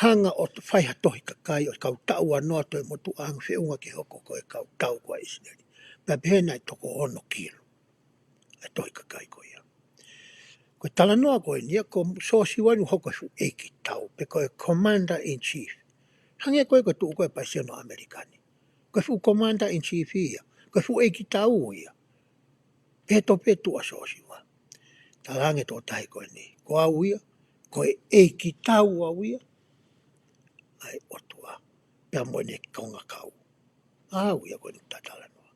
Hanga ʻo fai ha tohi kakai ʻo e kau tau ua noa toe motuʻa ange feʻunga ke hoko ko e kau tau ko ʻIsileli. Pea pehē naʻe toko ono kilo ʻa e tohi kakai ko ia. Ko e talanoa ko eni ia, ko Sosiua eni ʻoku hoko ko e fuʻu ʻeiki tau, pe ko e commander in chief. Hangē ko e ko e tuʻu ko e palesiteni ʻAmelika ni. Ko e fuʻu commander in chief ia, ko e fuʻu ʻeiki tau ia. Pea toki tuʻu ʻa Sosiua. Talaange ʻe he tokotaha ko eni, ko au ia, ko e ʻeiki tau au ia ʻa e ʻOtua. Pea mo ʻene konga kau. Au ia ko eni ʻoku ta talanoa.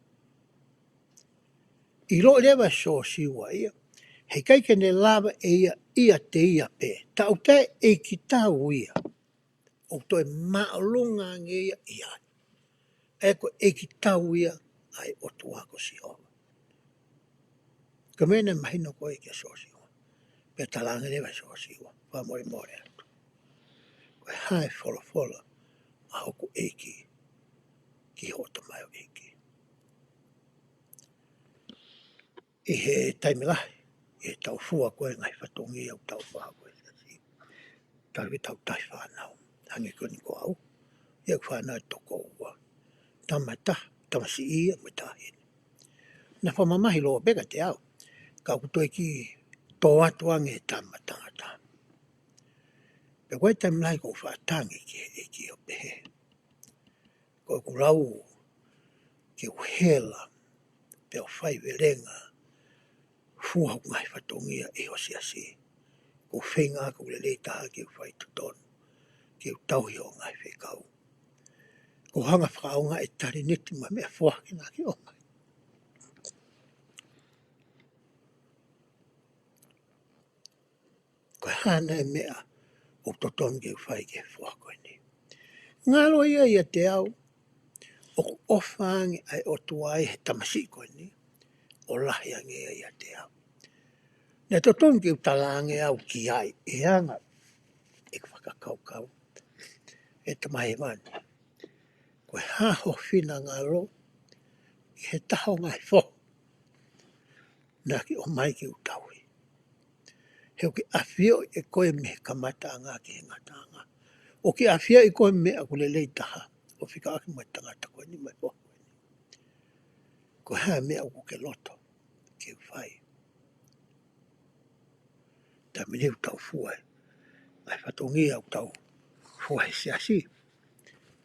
ʻIlo leva ʻe Sosiua ia, heʻikai ke ne lava ʻe ia, ʻiate ia pē. Taʻu taʻe ʻeiki tau ia, ʻoku toe māʻolunga ange ia ia. ʻA e ko e ʻeiki tau ia ʻa e ʻOtua ko Sihova. Ko e meʻa naʻe mahino ko ē kia Sosiua. Pea talaange leva ʻe Sosiua, fakamolemole atu. Ko e hā e folofola ʻa hoku ʻeiki ki hoʻo tamaioʻeiki. ʻI he taimi lahi, ʻi heʻetau fua ko ē ngaahi fatongia ʻoku tau fua ko ē siasi. Talu ke tau tahi fānau, hangē ko eni ko au, ʻi heʻeku fānau ʻe toko ua. Tama taha, tamasiʻi ia mo e taʻahine. Naʻe fakamamahi lōpeka kiate au, ka ʻoku toe kiʻi tō atu ange he tama tangata. Pea ko e taimi lahi ʻoku ou faʻa tangi ki he ʻEiki ʻo pehē. Ko ʻeku lau ke u hela, pea u faivelenga, fua hoku ngaahi fatongia ʻi ho siasi. ʻOku ou feinga ʻoku lelei taha ke u fai totonu, ke u tauhi hoʻo ngaahi fekau. ʻOku ou hanga fakaʻaongaʻi e taliniti mo e meʻafoaki naʻa ke ʻomai. Ko e hā nai e meʻa ʻoku totonu ke u fai ki he foha ko eni. Ngalo ia ʻiate au, ʻoku ʻofa ange ʻa e ʻOtua ʻi he tamasiʻi ko eni, ʻo lahi ange ia ʻiate au. Naʻe totonu ke u talaange au ki ai, ʻe anga ʻeku fakakaukau, ʻe Tamai Hēvani. Ko e hā ho finangalo, ʻi he taha ʻo e ngaahi foha naʻa ke ʻomai ke u tauhi. He ʻoku ke ʻafioʻi ʻe koe mei he kamataʻanga ki he ngataʻanga. ʻOku ke ʻafioʻi ʻe koe meʻa ʻoku lelei taha, ʻo fekauʻaki mo e tangata ko eni mo e foha ko eni. Ko e hā e meʻa ʻoku ke loto ke u fai. Taimi ni ʻoku tau fua ē. ʻA e fatongia ʻoku tau fua he siasi.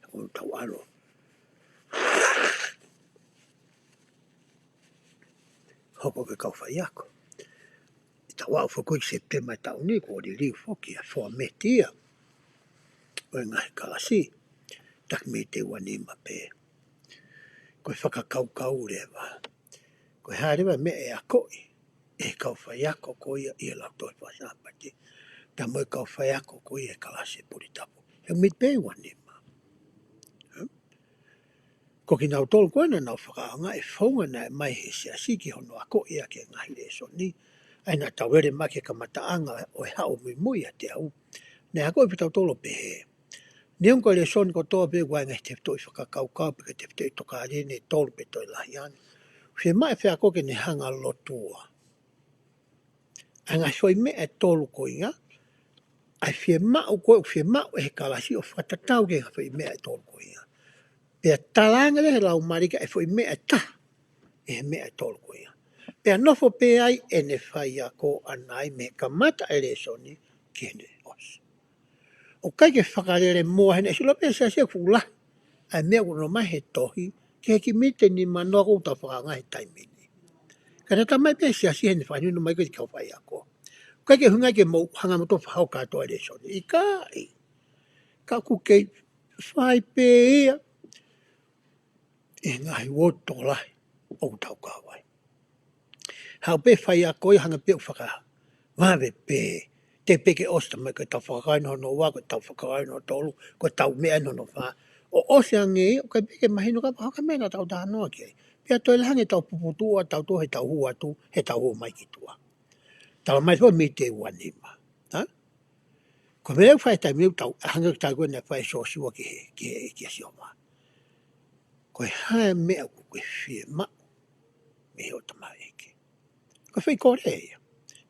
ʻOku tau ʻalu. Hoko ko e kau faiako. ʻI he taʻu ʻe fā ko ē ʻi Sepitema ʻo e taʻu ni, kuo liliu foki ʻa e fōmeti ia ʻo e ngaahi kalasi. Taki mei he ua nima pē. Ko e fakakaukau leva. Ko e hā leva e meʻa ʻe akoʻi ʻe he kau faiako ko ia ʻi he lautohi faka-Sāpate. Pea mo e kau faiako ko ia ʻi he kalasi pulitapu. He mei he ua nima. Ko kinautolu ko ē naʻa nau fakaʻaongaʻi e founga naʻe ʻomai he siasi ki hono akoʻi ʻaki e ngaahi lēsoni. ʻA ia naʻa tau lele mai ki he kamataʻanga ʻo e haʻu muimui ʻiate au. Naʻe akoʻi pē kitautolu ʻo pehē. Neongo ko e lēsoni kotoa pē ʻoku ʻi ai e ngaahi tefitoʻi fakakaukau pe ko e tefitoʻi tokāteline ʻe tolu pe toe lahi ange. Fiemaʻu e faiako ke ne hanga ʻo lotua ʻa e ngaahi foʻi meʻa ʻe tolu ko ia, ʻa e fiemaʻu ko ē, fiemaʻu ʻe he kalasi ʻo fakatatau ki he foʻi meʻa ʻe tolu ko ia. Pea talaange leva ʻe he Laumālie ki ai e foʻi meʻa ʻe taha ʻi he meʻa ʻe tolu ko ia. Pea nofo pē ai ʻene faiako ʻaʻana ai mei he kamata e lēsoni ki heʻene ʻosi. ʻOku ʻikai ke fakalele muʻa heni, ʻe sio pē siasi ʻoku fuʻu lahi ʻa e meʻa ʻoku nofo mai he tohi, ki he kimite nimanoa ʻoku tau fakaʻaongaʻi he taimi ni. Ka naʻe talamai pē siasi heni fakahinohino mai ko e kau faiako. ʻOku ʻikai ke ʻuhinga ke mou hanga ʻo mou fakahoko kātoa e lēsoni. ʻIkai. Ka ʻoku kei fai pē ia ʻi he ngaahi uooti tokolahi ʻoku tau kau ai. Haʻu pē faiako ia hanga pē ʻo fakavave pē. Teʻeki pē ke ʻosi, talamai ko ʻetau fakaʻaongaʻi hono ua, ko ʻetau fakaʻaongaʻi hono tolu, ko ʻetau meʻa hono fā. ʻO ʻosi ange ia, ʻoku ʻikai pē ke mahino ka pau ka meʻa naʻa tau talanoa ki ai. Pea toe lahi ange ʻetau puputuʻu ʻa tautolu heʻetau hū atu, heʻetau hū mai ki tuʻa. Talamai foki mei he ua nima. Ha? Ko e meʻa ʻoku fai he taimi ni ʻoku tau, hangē ko e tali ko ē naʻe fai ʻe Siosiua ki he, ki he, kia Sihova. Ko e hā e meʻa ʻoku ke fiemaʻu mei hoʻo tamaioʻeiki? Ko e foʻi kole ia.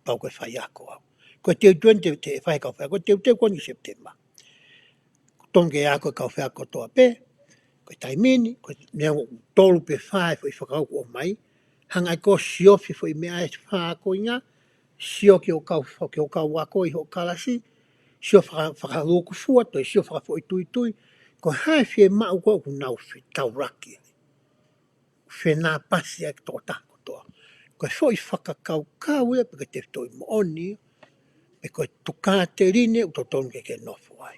Pau ko e faiako au. Ko e teuteu ni te, te fai kau faiako, ko e teuteu ko eni Sepitema. Tonu ke ako e kau faiako kotoa pē, ko e taimi ni, ko e meʻa ʻoku tolu pe fā e foʻi fakaʻuhinga ʻoku ʻomai, hanga ai ko ē ʻo siofi e foʻi meʻa ʻe fā ko ia, sio ki hoʻo kau, ki hoʻo kau ako ʻi hoʻo kalasi, sio faka-, fakalūkufua, toe sio fakafoʻituitui, ko e hā e fiemaʻu ko ē ʻoku nau fetaulaki ai. Fenāpasi ai ki he tokotaha kotoa. Ko e foʻi fakakaukau ia pe ko e tefitoʻi moʻoni, pe ko e tokāteline ʻoku totonu ke ke nofo ai.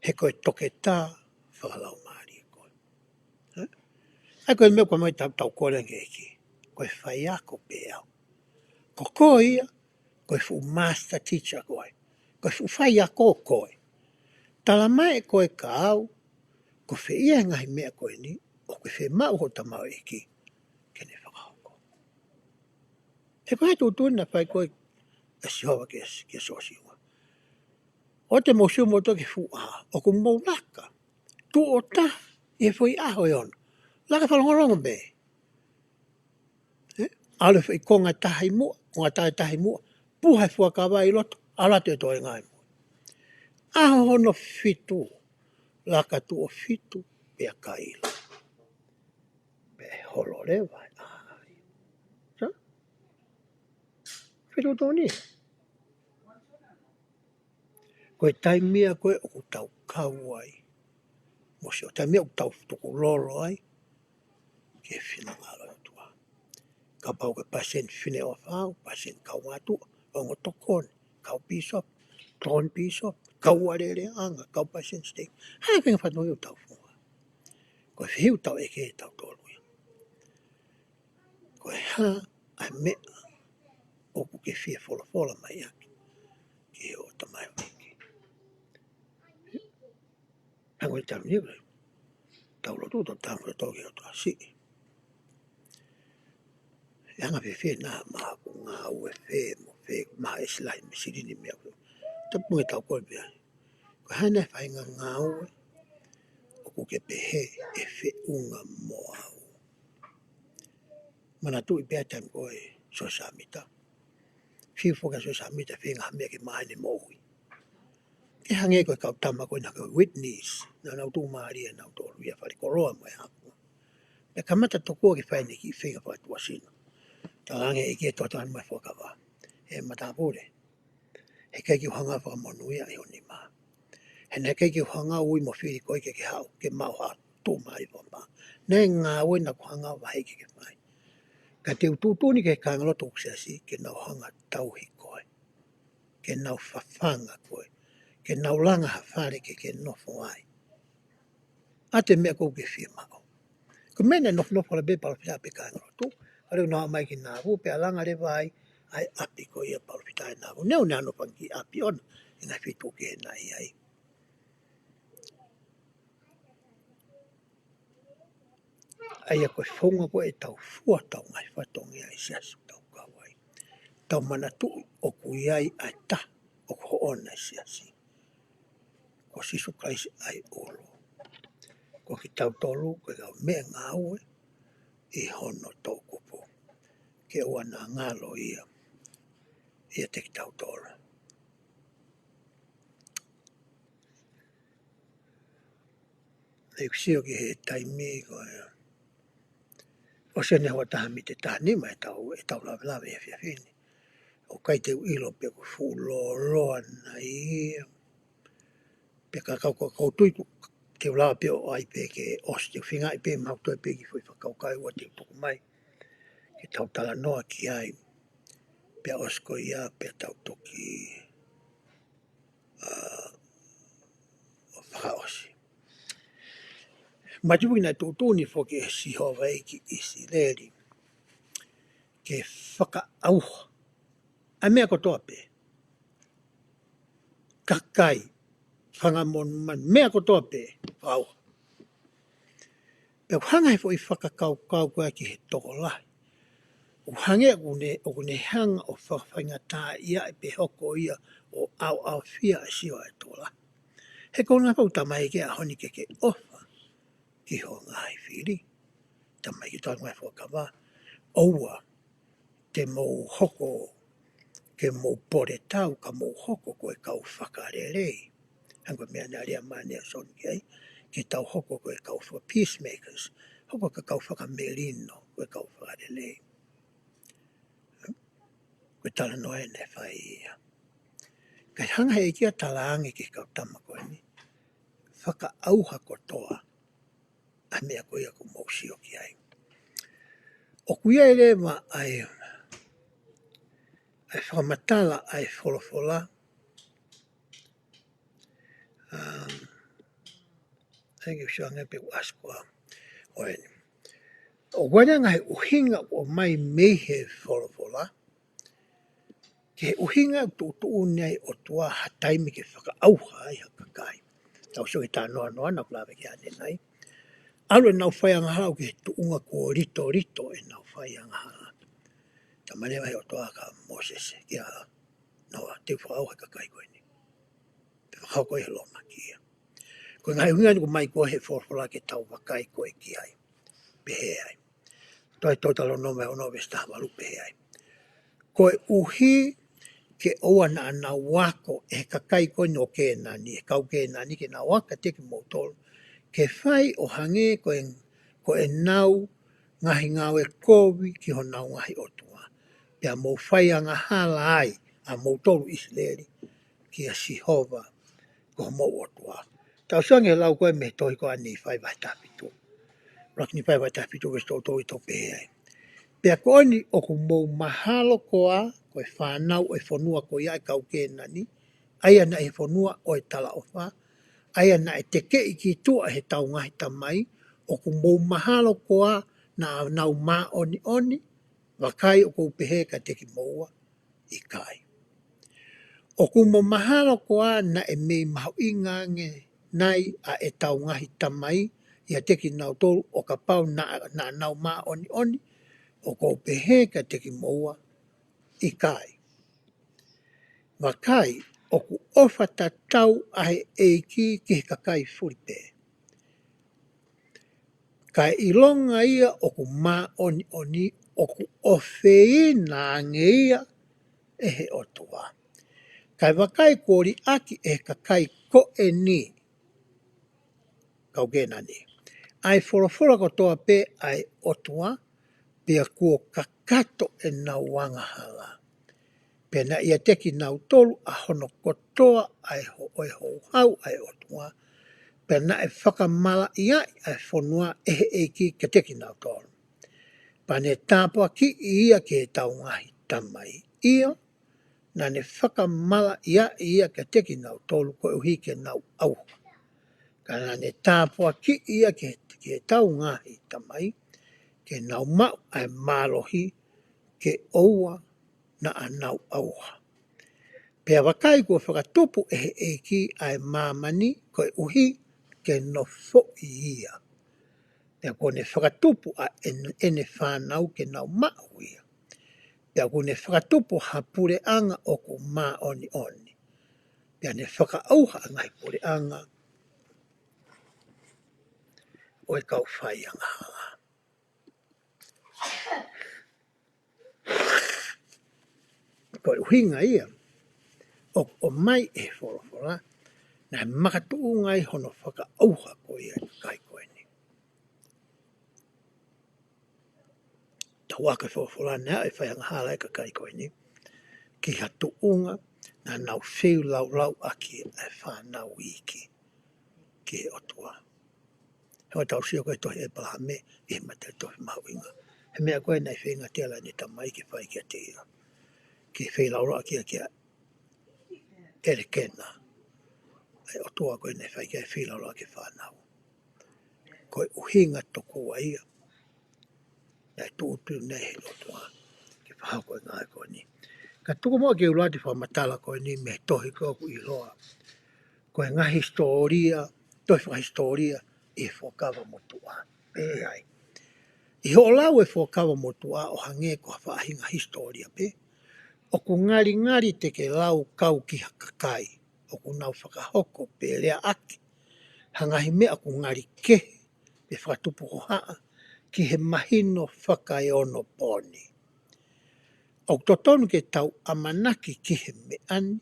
He ko e toketā fakalaumālie koe. Hā? ʻA ia ko e meʻa ko ē ʻoku ʻomai tau, tau kole ange ki he ʻEiki. Ko e faiako pē au. Ko koe ia, ko e fuʻu master teacher koe. Ko e fuʻu faiako koe. Talamai ʻe koe kia au, ko fē ia e ngaahi meʻa ko eni, ʻoku ke fiemaʻu hoʻo tamaioʻeiki ke ne fakahoko. He ko e hā e tuʻutuʻuni naʻe fai ko ē ʻe Sihova kia, kia Siosiua? ʻOua te mou sio moutolu ki he fuʻu ʻaho, ʻoku mou laka, tuʻo taha ʻi he foʻi ʻaho ʻe ono. Laka fakalongolongo pē. Ē? ʻAlu e foʻi konga ʻe taha ʻi muʻa, konga taha ʻe taha ʻi muʻa, puha e fuakava ʻi loto, ʻalu atu e toenga ʻi muʻa. ʻAho hono fitu, laka tuʻo fitu, pea kaila. Pea holo leva e ʻaho. Hā? Fitu toni. Ko e taimi ia ko ē ʻoku tau kau ai mo Sihova, taimi ia ʻoku tau tukulolo ai ki he finangalo ʻo e ʻOtua. Kapau ko e palesiteni Fineʻofa au, palesiteni Kaungātuʻa, ongo tokoni, kau pīsope, tokoni pīsope, kau alēleaʻanga, kau palesiteni siteiki. Hā e faʻahinga fatongia ʻoku tau fua? Ko e fehuʻi ʻoku tau ʻeke ʻe tautolu ia. Ko e hā ʻa e meʻa ʻoku ke fie folofola mai ʻaki ki hoʻo tamaioʻeiki? Hangē ko e taimi ni, tau lotu, tau tangutu ki he ʻOtua siʻi. ʻE anga fēfē ʻena mahaku ngāue fē mo fē, maha ʻe siʻi lahi mo silini meʻa ko ē. Tapu ange tau kole pē ai. Ko e hā ʻena faʻahinga ngāue ʻoku ke pehē ʻe feʻunga mo au? Manatuʻi pē ʻa e taimi ko ē ʻo Siosefa Sāmita. Fiu foki ʻa Siosefa Sāmita, feinga ha meʻa ke maʻa ʻene moʻui. Ke hangē ko e kau tama ko ē naʻa ko e Whitneys, naʻa nau tuʻumālie nautolu ia, falekoloa mo e hako. Pea kamata tokua ke fai ʻene kiʻi feinga fakatuʻasino. Talaange ʻe he ʻEiki ʻe toʻo atu ʻene fuakava. ʻE matāpule, heʻikai ke u hanga ʻo fakamonūʻia ʻi ho nima. He naʻe ʻikai ke u hanga ʻo ui mo fili koe ke ke haʻu, ke maʻu ha tuʻumālie fakataha. Naʻe ngāue naʻa ku hanga ʻo vaheʻi ke ke fai. Ka te u tuʻutuʻuni ki he kāingalotu ʻo hoku siasi, ke nau hanga ʻo tauhi koe. Ke nau fafanga koe. Ke nau langa ha fale ke ke nofo ai. ʻA e meʻa ʻoku ke fiemaʻu. Ko e meʻa naʻe nofonofo leva pē palōfita pē kāingalotu. ʻAlu ʻo nofo mai ki Nāvū, pea langa leva ai ʻa e ʻapi ko ia palōfita ʻi Nāvū. Neongo naʻe nofo ange ki he ʻapi ʻoʻona, ʻi he ngaahi feituʻu kehe naʻe ʻi ai. ʻA ia ko e founga ko ē ʻetau fua ʻetau ngaahi fatongia ʻi he siasi ʻoku tau kau ai. Tau manatuʻi ʻoku ʻi ai ʻa e taha ʻoku hoʻona e siasi. Ko Sīsū Kalaisi ʻa e ʻulu. ko kitautolu ko e kau meʻangāue ʻi hono toʻukupu, ke ʻoua naʻa ngalo ia ʻiate kitautolu. Naʻá ku sio ki he taimi ko e ʻosi eni houa taha miniti taha nima ʻetau, ʻetau lavelave he efiafi ni. ʻOku ʻikai te u ʻilo pe ʻoku fuʻu lōloa nai ia. Pea ka kau, ka u tui ʻoku te u lava pē ʻo ʻai pē ke ʻosi, te u feingaʻi pē maʻu toe pē kiʻi foʻi fakakaukau ʻe ua te u tuku mai ke tau talanoa ki ai. Pea ʻosi ko ia, pea tau toki, ā, fakaʻosi. Matupuki naʻe tuʻutuʻuni foki ʻe Sihova ia ki ʻIsileli ke fakaʻauha ʻa e meʻa kotoa pē. Kakai, fanga monumanu, meʻa kotoa pē, fakaʻauha. Pea ʻoku hanga he foʻi fakakaukau ko ia ki he tokolahi. ʻOku hangē ʻoku ne, ʻoku ne hanga ʻo fakafaingataʻaʻia pe hoko ia ʻo ʻaoʻaofia ʻa e sio ʻa e tokolahi. He ko e ngaahi pau tamaiki ʻaho ni ke ke ʻofa ki ho ngaahi fili. Tamaiki tau ngaahi fuakava. ʻOua te mou hoko ke mou pole tau ka mou hoko ko e kau fakalelei. Hangē ko e meʻa naʻe lea mai ʻa Nalesoni ki ai, ke tau hoko ko e kau faka-, peacemakers, hoko ko e kau fakamelino, ko e kau fakalelei. Ko e talanoa ʻeni naʻe fai ia. Kae hanga he ʻEiki ʻo talaange ki he kau tama ko eni, fakaʻauha kotoa ʻa e meʻa ko ia ʻoku mou sio ki ai. ʻOku ʻi ai leva ʻa e, ʻa e fakamatala ʻa e folofola, um, ʻai ke u sio ange pe ʻoku ʻasi koā. ʻO eni. ʻOku ʻi ai e ngaahi ʻuhinga ʻoku ʻomai mei he folofola, ki he ʻuhinga ʻoku tuʻutuʻuni ai ʻa e ʻOtua ha taimi ke fakaʻauha ai ha kakai. Tau sio ki he talanoa naʻa ku lave ki ai ʻanenai. ʻAlu ʻenau fai angahala ki he tuʻunga kuo litolito ʻenau fai angahala. Talamai leva ʻe he ʻOtua kia Mōsese, kia Noa, te u fakaʻauha e kakai ko eni. Te u fakahoko ia he lōmaki ia. Ko e ngaahi ʻuhinga ʻoku ʻomai ko ē he folofola ke tau vakai ko ē ki ai. Pehē ai. Toe, Tolu Talanoa vahe ono veesi taha valu pehē ai. Koeʻuhi ke ʻoua naʻa nau ako ʻe he kakai ko eni ʻo Kēnani, ʻe he kau Kēnani ke nau ako kiate kimoutolu, ke fai ʻo hangē ko e, ko ʻenau ngaahi ngāue kovi ki honau ngaahi ʻotua. Pea mou fai angahala ai ʻa moutolu ʻIsileli kia Sihova ko homou ʻOtua. Tau sio ange he lau ko ē mei he tohi ko ē ʻa Nīfai vahe taha fitu. ʻUluaki Nīfai vahe taha fitu veesi tolu tolu ʻi he tohi pehē ai. Pea ko eni ʻoku mou mahalo koā, ko e fānau ʻo e fonua ko ia ʻa e kau Kēnani, ʻa ia naʻe ʻi he fonua ʻo e talaʻofa, ʻa ia naʻe tekeʻi ki tuʻa ʻe heʻetau ngaahi tamai, ʻoku mou mahalo koā naʻa nau māʻoniʻoni, vakai ʻoku ou pehē kiate kimoua, ʻikai. ʻOku mo mahalo koā naʻe mei mahuʻinga ange nai ʻa ʻetau ngaahi tamai ʻiate kinautolu ʻo kapau naʻa, naʻa nau māʻoniʻoni, ʻoku ou pehē kiate kimoua, ʻikai. Vakai, ʻoku ʻofa tatau ʻa e ʻEiki ki he kakai fulipē. Kae ʻilonga ia ʻoku māʻoniʻoni, ʻoku ʻofeina ange ia ʻe he ʻOtua. Kae vakai kuo liʻaki ʻe he kakai ko eni, kau Kēnani, ʻa e folofola kotoa pē ʻa e ʻOtua, pea kuo kakato ʻenau angahala. Pea naʻe ʻiate kinautolu ʻa hono kotoa ʻa e ho-, ʻo e houhau ʻa e ʻOtua, pea naʻe fakamalaʻiaʻi ʻa e fonua ʻe he ʻEiki kiate kinautolu. Pea ne tāpuakiʻi ia ki heʻetau ngaahi tamai. ʻIo, naʻa ne fakamalaʻiaʻi ia kiate kinautolu koeʻuhi ke nau ʻauha. Ka naʻa ne tāpuakiʻi ia ki he, ki heʻetau ngaahi tamai, ke nau maʻu ʻa e mālohi, ke ʻoua naʻa nau ʻauha. Pea vakai kuo fakatupu ʻe he ʻEiki ʻa e māmani koeʻuhi ke nofoʻi ia. Pea kuo ne fakatupu ʻa ʻen-, ʻene fānau ke nau maʻu ia. Pea kuo ne fakatupu ha puleʻanga ʻoku māʻoniʻoni. Pea ne fakaʻauha ʻa e ngaahi puleʻanga ʻo e kau faiangahala. Ko e ʻuhinga ia ʻoku ʻomai ʻe he folofola, naʻe makatuʻunga ai hono fakaʻauha ko ia ʻa e kakai ko eni. Tau ako e folofola, naʻe ʻi ai e faiangahala ʻa e kakai ko eni ki ha tuʻunga naʻa nau feilaulau ʻaki ʻa e fānau iiki ki he ʻOtua. He ʻoku tau sio ko e tohi ʻa ʻĒpalahame ʻi he mata tohi mahuʻinga. He meʻa ko ē naʻe feinga ʻe Tela ʻene tamai ke fai kiate ia, ke feilaulau ʻaki ia kia ʻElekena. ʻA e ʻOtua ko ē naʻe fai ki ai e feilaulau ʻaki e fānau. Ko e ʻuhinga tokua ia naʻe tuʻutuʻuni ai ʻe he ʻOtua ke fakahoko e ngāue ko eni. Ka tuku muʻa ke u lau atu e fakamatala ko eni mei he tohi ko ē ʻoku ʻiloa ko e ngaahi hisitōlia, tohi fakahisitōlia ʻi he Fuakava Motuʻa. Pehē ai, ʻi hoʻo lau e Fuakava Motuʻa ʻo hangē ko ha faʻahinga hisitōlia pē, ʻoku ngalingali te ke lau kau ki ha kakai ʻoku nau fakahoko pe leaʻaki ha ngaahi meʻa ʻoku ngali kehe pe fakatupu hohaʻa ki he mahino fakaeonopooni. ʻOku totonu ke tau ʻamanaki ki he meʻa ni,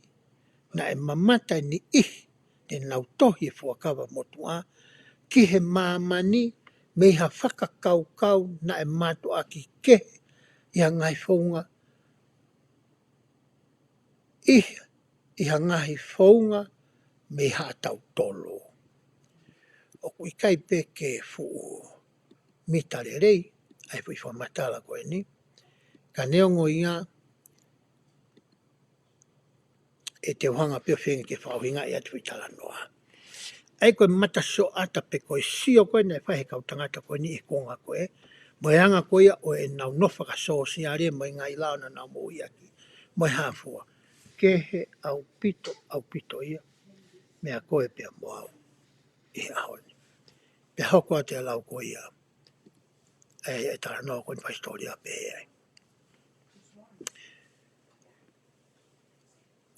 naʻe mamata e niʻihi te nau tohi e Fuakava Motuʻa ki he māmani mei ha fakakaukau naʻe mātuʻaki kehe ʻi ha ngaahi founga, ʻi, ʻi ha ngaahi founga mei haʻatautolu. ʻOku ʻikai pē ke fuʻu mita lelei ʻa e foʻi fakamatala ko eni, ka neongo ia, ʻe te u hanga pē ʻo feinga ke fakaʻuhingaʻi atu e foʻi talanoa. ʻA ia ko e matasioʻata pe ko e sio ko ē naʻe fai ʻe he kau tangata ko eni ʻi he kuonga ko ē, mo e anga ko ia ʻo ʻenau nofo fakasōsiale mo e ngaahi lao naʻa nau moʻui ʻaki, mo e hā fua. Kehe ʻaupito, ʻaupito ia meiate koe pea mo au ʻi he ʻaho ni. Pea hoko atu e lau ko ia ʻa e, e talanoa ko eni fakahisitōlia pehē ai.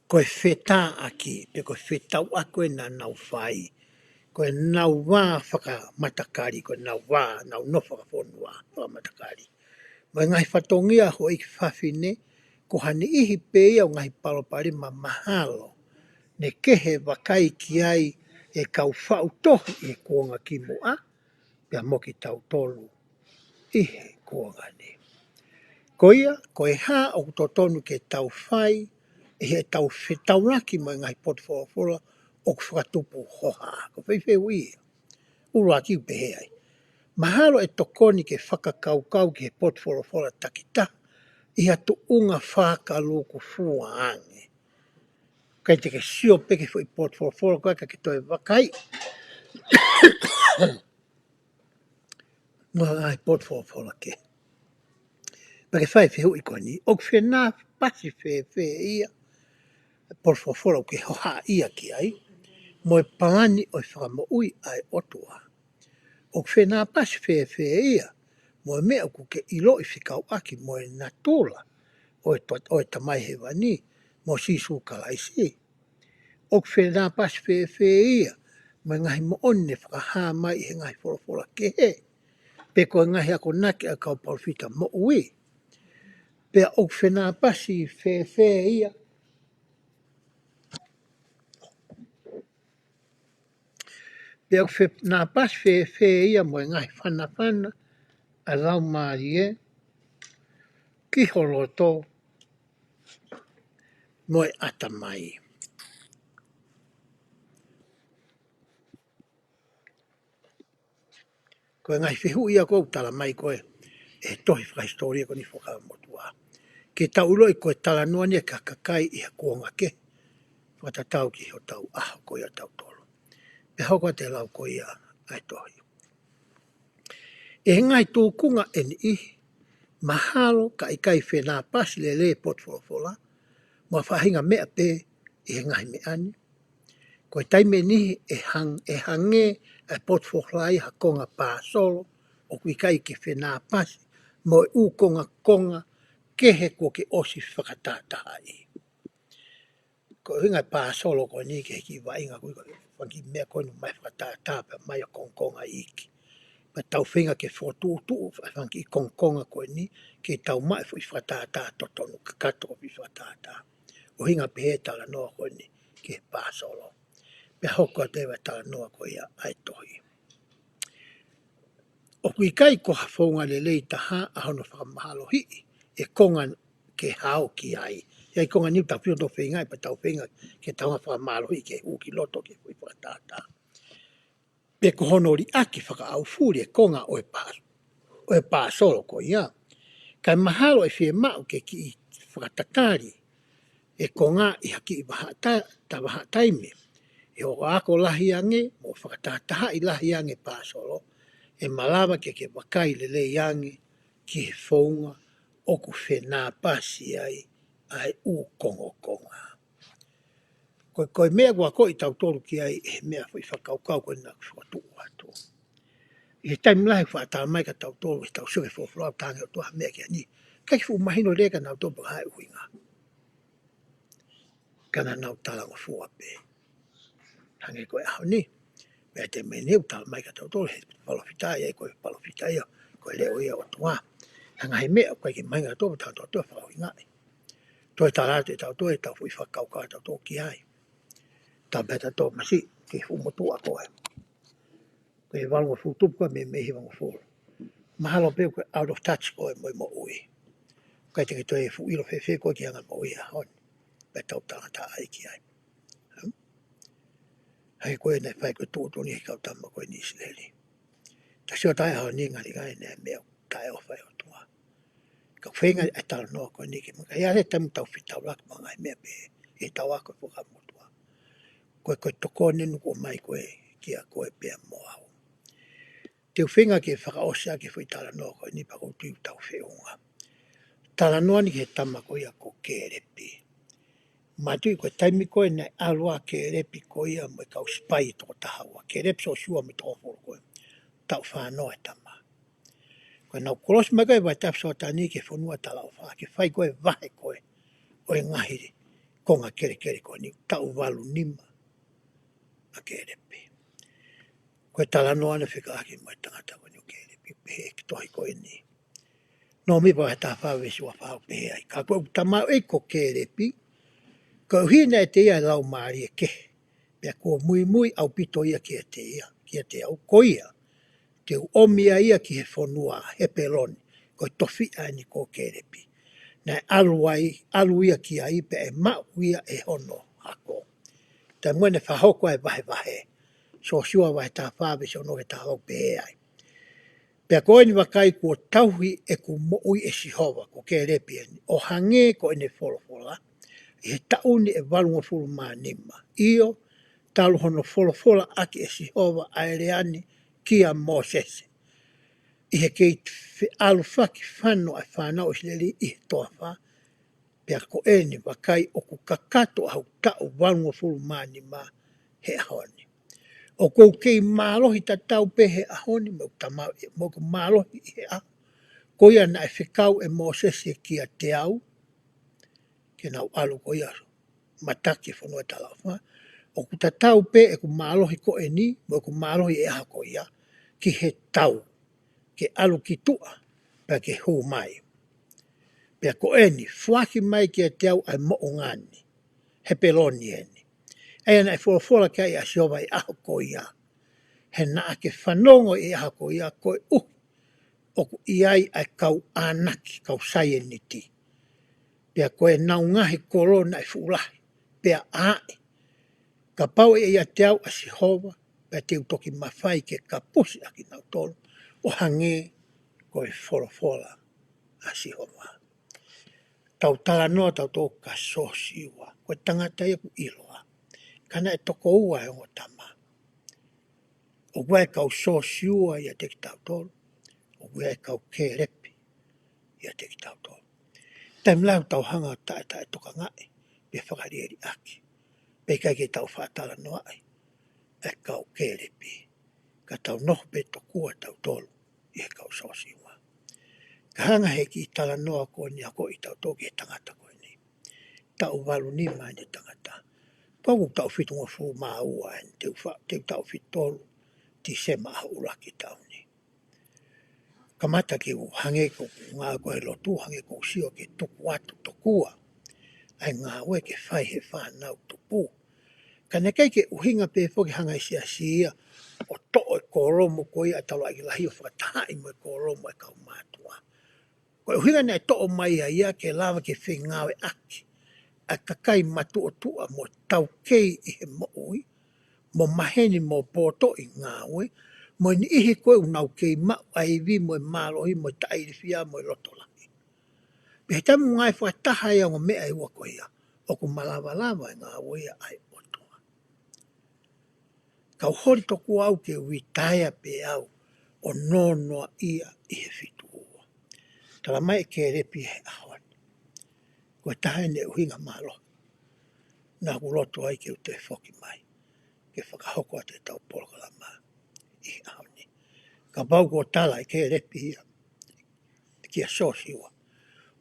Ko e fetāʻaki, pe ko e fetauʻaki ko ē naʻa nau fai, ko ʻenau vā fakamatakali, ko ʻenau vā, nau nofo fakafonua fakamatakali. Mo e ngaahi fatongia houʻeiki fafine, ko ha niʻihi pē ia ʻo e ngaahi palopalema mahalo ne kehe vakai ki ai e kau faʻu tohi ʻi he kuonga kimuʻa, pea mo kitautolu ʻi he kuonga ni. Ko ia, ko e hā ʻoku totonu ke tau fai ʻi heʻetau fetaulaki mo e ngaahi potu folofola ʻoku fakatupu hohaʻa? Ko e foʻi fehuʻi ia. ʻUluaki ʻoku pehē ai, mahalo ʻe tokoni ke fakakaukau ki he potu folofola takitaha ʻi ha tuʻunga fakalūkufua ange. ʻIkai te ke sio pē ki he foʻi potu folofola ko ē ka ke toe vakai mo e ngaahi potu folofola kehe. Pea ke fai e fehuʻi ko eni, ʻoku fenāpasi fēfē ia e potu folofola ʻoku ke hohaʻa ia ki ai mo e palani ʻo e fakamoʻui ʻa e ʻOtua? ʻOku fenāpasi fēfē ia mo e meʻa ʻoku ke ʻiloʻi fekauʻaki mo e natula ʻo e to-, ʻo e Tamai Hēvani mo Sīsū Kalaisi? ʻOku fenāpasi fēfē ia mo e ngaahi moʻoni ne fakahā mai ʻi he ngaahi folofola kehe, pe ko e ngaahi akonaki ʻa e kau palōfita moʻui? Pea ʻoku fenāpasi fēfē ia, pea ʻoku fenāpasi fēfē ia mo e ngaahi fanafana ʻa e Laumālie ki ho loto mo e ʻatamai? Ko e ngaahi fehuʻi ia ʻoku tala mai ko ē ʻe he tohi fakahisitōlia ko eni Fuakava Motuʻa, ke tau ʻiloʻi ko e talanoa eni ki ha kakai ʻi ha kuonga kehe, fakatatau ki hotau ʻaho ko ia ʻatautolu. Pea hoko atu e lau ko ia ʻa e tohi. ʻI he ngaahi tūkunga ʻe niʻihi, mahalo ka ʻikai fenāpasi lelei e potu folofola mo ha faʻahinga meʻa pē ʻi he ngaahi meʻa ni. Ko e taimi ʻe niʻihi ʻe hang-, ʻe hangē ʻa e potu folofola ia ha konga pāsolo ʻoku ʻikai ke fenāpasi mo e ʻū kongakonga kehe kuo ke ʻosi fakatātaaʻi. Ko e ʻuhinga e pāsolo ko eni ki he kiʻi vaʻinga ko ē, ko e fanga kiʻi meʻa ko ē ʻoku mai fakatātā pea mai ʻo kongakonga iiki. Pea tau feinga ke fokotuʻutuʻu ʻa e fanga kiʻi kongokonga ko eni, ke tau maʻu e foʻi fakatātā totonu, kakato e foʻi fakatātā. ʻUhinga pē he talanoa ko eni ki he pāsolo. Pea hoko atu e talanoa ko ia ʻa e tohi. ʻOku ʻikai ko ha founga lelei taha ʻa hono fakamahalohiʻi e konga ke hao ki ai. ʻA ia ko e konga ni ʻoku tau feinga ʻo feinga, pea tau feinga ke tau hanga ʻo fakamahalohiʻi ke hū ki loto ki he foʻi fakatātā. Pe ko hono liʻaki fakaʻaufuli e konga ʻo e pā-, ʻo e pāsolo ko ia. Kae mahalo ʻe fiemaʻu ke kiʻi fakatatali e konga ʻi ha kiʻi vahaʻa ta-, ta vahaʻa taimi. ʻI hoʻo ako lahi ange, mo fakatahatahaʻi lahi ange pāsolo, ʻe malava ke ke vakai lelei ange ki he founga ʻoku fenāpasi ai ʻa e ʻū kongokonga. Ko e, ko e meʻa ʻoku akoʻi kitautolu ki ai ʻe he meʻa foʻi fakakaukau ko ena ʻoku fokotuʻu atu. ʻI he taimi lahi ʻoku faʻa tala mai kia kitautolu, ʻi heʻetau sio ki he folofola ʻoku talaange ʻe he ʻOtua ha meʻa ki ai ni. ʻIkai ke fuʻu mahino lelei kia nautolu pe ko e hā e ʻuhinga. Ka naʻa nau talangofua pē. Hangē ko e ʻaho ni. Meʻa te meni ʻoku tala mai kia kitautolu ʻe he palōfita ia, ko e palōfita ia, ko e leʻo ia ʻo e ʻOtua. Hangē ha meʻa ʻoku ʻikai ke mahino kia kitautolu, tau toe fakaʻuhingaʻi. Toe tala atu ʻe tautolu ʻetau foʻi fakakaukau ʻa tautolu ki ai. Tau pehē ʻe tautolu masiʻi, ki he fuʻu motuʻa ko ē. Ko e valungofulu tupu ko ē mei, mei he hivangofulu. Mahalo pē ko e out of touch ko ē mo e moʻui. ʻIkai te ke toe fuʻu ʻilo fēfē koe ki he anga e moʻui he ʻaho ni. Pea tau talangataʻa ai ki ai. Hmm? Hangē ko ē naʻe fai ko ē tuʻutuʻuni ʻe he kau tama ko ē ʻi ʻIsileli. Tau sio atu he ʻaho ni, ngali ngali naʻe meʻa taʻeʻofa ʻa e ʻOtua. Ka ʻoku feinga e talanoa ko eni ke maka ia le tamu tau fetaulaki mo e ngaahi meʻa pehē ʻi heʻetau ako Fuakava Motuʻa. Ko e, ko e tokoni eni kuo ʻomai ko ē kia koe pea mo au. Te u feinga ke fakaʻosi ʻaki e foʻi talanoa ko eni pea ʻoku ou tui ʻoku tau feʻunga. Talanoa ni ki he tama ko ia ko Kēlepi. Manatuʻi ko e taimi ko ē naʻe ʻalu ai ʻa Kēlepi ko ia mo e kau sipai ʻe toko taha ua. Kēlepi, Sōsiua mo e toko hongofulu ko ē. Taʻu fā noa e tama. Ko ʻenau kolosi mai ko ē ʻi he vaitafe Sioatani ki he fonua talaʻofa, ke fai ko ē e vahe ko ē ʻo e ngaahi konga kelekele ko eni, taʻu valu nima ʻa Kēlepi. Ko e talanoa naʻe fekauʻaki mo e tangata ko eni ʻo Kēlepi, pehē ʻe he tohi ko eni. Nōmipa vahe taha fā veesi ua fā ʻoku pehē ai: Ka ko ʻeku tamai ko Kēlepi, koeʻuhi naʻe ʻiate ia e laumālie kehe, pea kuo muimui ʻaupito ia kiate ia, kiate au, ko ia, te u ʻomi ʻa ia ki he fonua Hepeloni, ko e tofiʻa eni ko Kēlepi. Naʻe ʻalu ai, ʻalu ia ki ai, pea ʻe maʻu ia ʻe hono hako. Taimi naʻe fakahoko ai e vahevahe. Sōsiua vahe taha fā veesi ono ki he taha ua ʻoku pehē ai: Pea ko eni vakai, kuo tauhi ʻeku moʻui ʻe Sihova, ko Kēlepi eni, ʻo hangē ko ʻene folofola, ʻi he taʻu ni ʻe valungofulu mā nima. ʻIo, talu hono folofola ʻaki ʻe Sihova ʻa e lea ni kia Mōsese, ʻi he kei feʻalufaki fano ʻa e fānau ʻIsileli ʻi he toafa, pea ko eni vakai, ʻoku kakato ʻa hoku taʻu valungofulu mā nima he ʻaho ni. ʻOku ou kei mālohi tatau pē he ʻaho ni mo ʻeku tama-, mo ʻeku mālohi ʻi he ʻaho ko ia naʻe fekau ʻe Mōsese kiate au, ke nau ʻalu ko ia ʻo mataki e fonua talaʻofa. ʻOku tatau pē ʻeku mālohi ko eni mo ʻeku mālohi he ʻaho ko ia ki he tau, ke ʻalu ki tuʻa pea ke hū mai. Pea ko eni, foaki mai kiate au ʻa e moʻunga ni, Hepeloni eni, ʻa ia naʻe folofola ki ai ʻa Sihova ʻi he ʻaho ko ia. He naʻa ke fanongo ʻi he ʻaho ko ia, koeʻuhi ʻoku ʻi ai ʻa e kau ʻānaki, kau saieniti, pea ko ʻenau ngaahi kolo naʻe fuʻu lahi, pea ʻai, kapau ʻe ʻiate au ʻa Sihova, pea te u toki mafai ke kapusi ʻa kinautolu, ʻo hangē ko e folofola ʻa Sihova. Tau talanoa tautolu kia Sōsiua, ko e tangata ia ʻoku ʻiloa. Ka naʻe toko ua e ongo tama. ʻOku ʻi ai e kau Sōsiua ʻiate kitautolu, ʻoku ʻi ai e kau Kēlepi ʻiate kitautolu. Taimi lahi ʻoku tau hanga ʻo taʻe, taʻetokangaʻi, pe fakalieliʻaki, pe ʻikai ke tau faʻa talanoaʻi e kau Kēlepi, ka tau nofo pē tokua tautolu ʻi he kau Sōsiua. Ka hanga ʻe he kiʻi talanoa ko eni ʻo akoʻi kitautolu ki he tangata ko eni. Taʻu valu nima eni e tangata. Pau ʻoku taʻu fitungofulu mā ua eni, te u fa-, te u taʻu fitu tolu Tīsema ʻaho ʻuluaki taʻu ni. Kamata ke u hangē ko ʻeku ngāue ko e lotu, hangē ko ʻeku sio ke tuku atu tokua ʻa e ngāue ke fai he fānau tupu. Ka naʻe ʻikai ke ʻuhinga pē foki hanga ʻe he siasi ia ʻo toʻo e kōlomu ko ia ʻa e taulaʻeiki lahi ʻo fakatahaʻi mo e kōlomu ʻa e kau mātuʻa. Ko e ʻuhinga naʻe toʻo mai ai ia ke lava ke fengāueʻaki ʻa e kakai matuʻotuʻa mo taukei ʻi he moʻui, mo maheni mo potoʻi ngāue, mo e niʻihi ko ē ʻoku nau kei maʻu ʻa e ivi mo e mālohi mo e taʻeilifia mo e loto lahi. Pea he taimi ʻoku ngāue fakataha ai ʻa e ongo meʻa ʻe ua ko ia, ʻoku malava lava e ngāue ia ʻa e ʻOtua. Kau holi tokua au ke u litaea pē au ʻo nonoaʻia ʻi he fitu ua. Tala mai ʻe Kēlepi he ʻaho ni, ko e taha eni e ʻuhinga mālohi naʻa ku loto ai ke u toe foki mai ke fakahoko atu ʻetau polokalama ʻi he ʻaho ni. Kapau kuo tala ʻe Kēlepi ia kia Siosiua,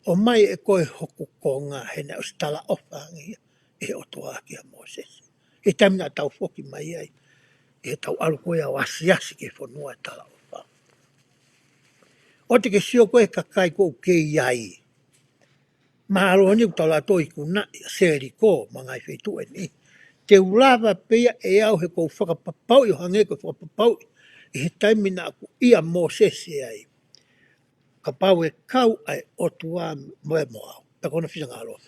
ʻOmai ʻe koe hoku konga, he naʻe ʻosi talaʻofa ange ia ʻe he ʻOtua kia Mōsese. He taimi naʻa tau foki mai ai, ʻi heʻetau ʻalu ko ia ʻo asiasi ki he fonua ʻo e talaʻofa, ʻoua te ke sio koe ki he kakai ʻoku kei ʻi ai. Mahalo ni ʻoku tau lava ʻo ikunaʻi ʻa Seliko mo e ngaahi feituʻu ʻe niʻihi. Te u lava pē ia ʻe au he ʻoku ou fakapapauʻi ʻo hangē ko e fakapapauʻi ʻi he taimi naʻa ku ʻia Mōsese ai. Kapau ʻe kau ʻa e ʻOtua mo e mo au, pea ko hono finangalo,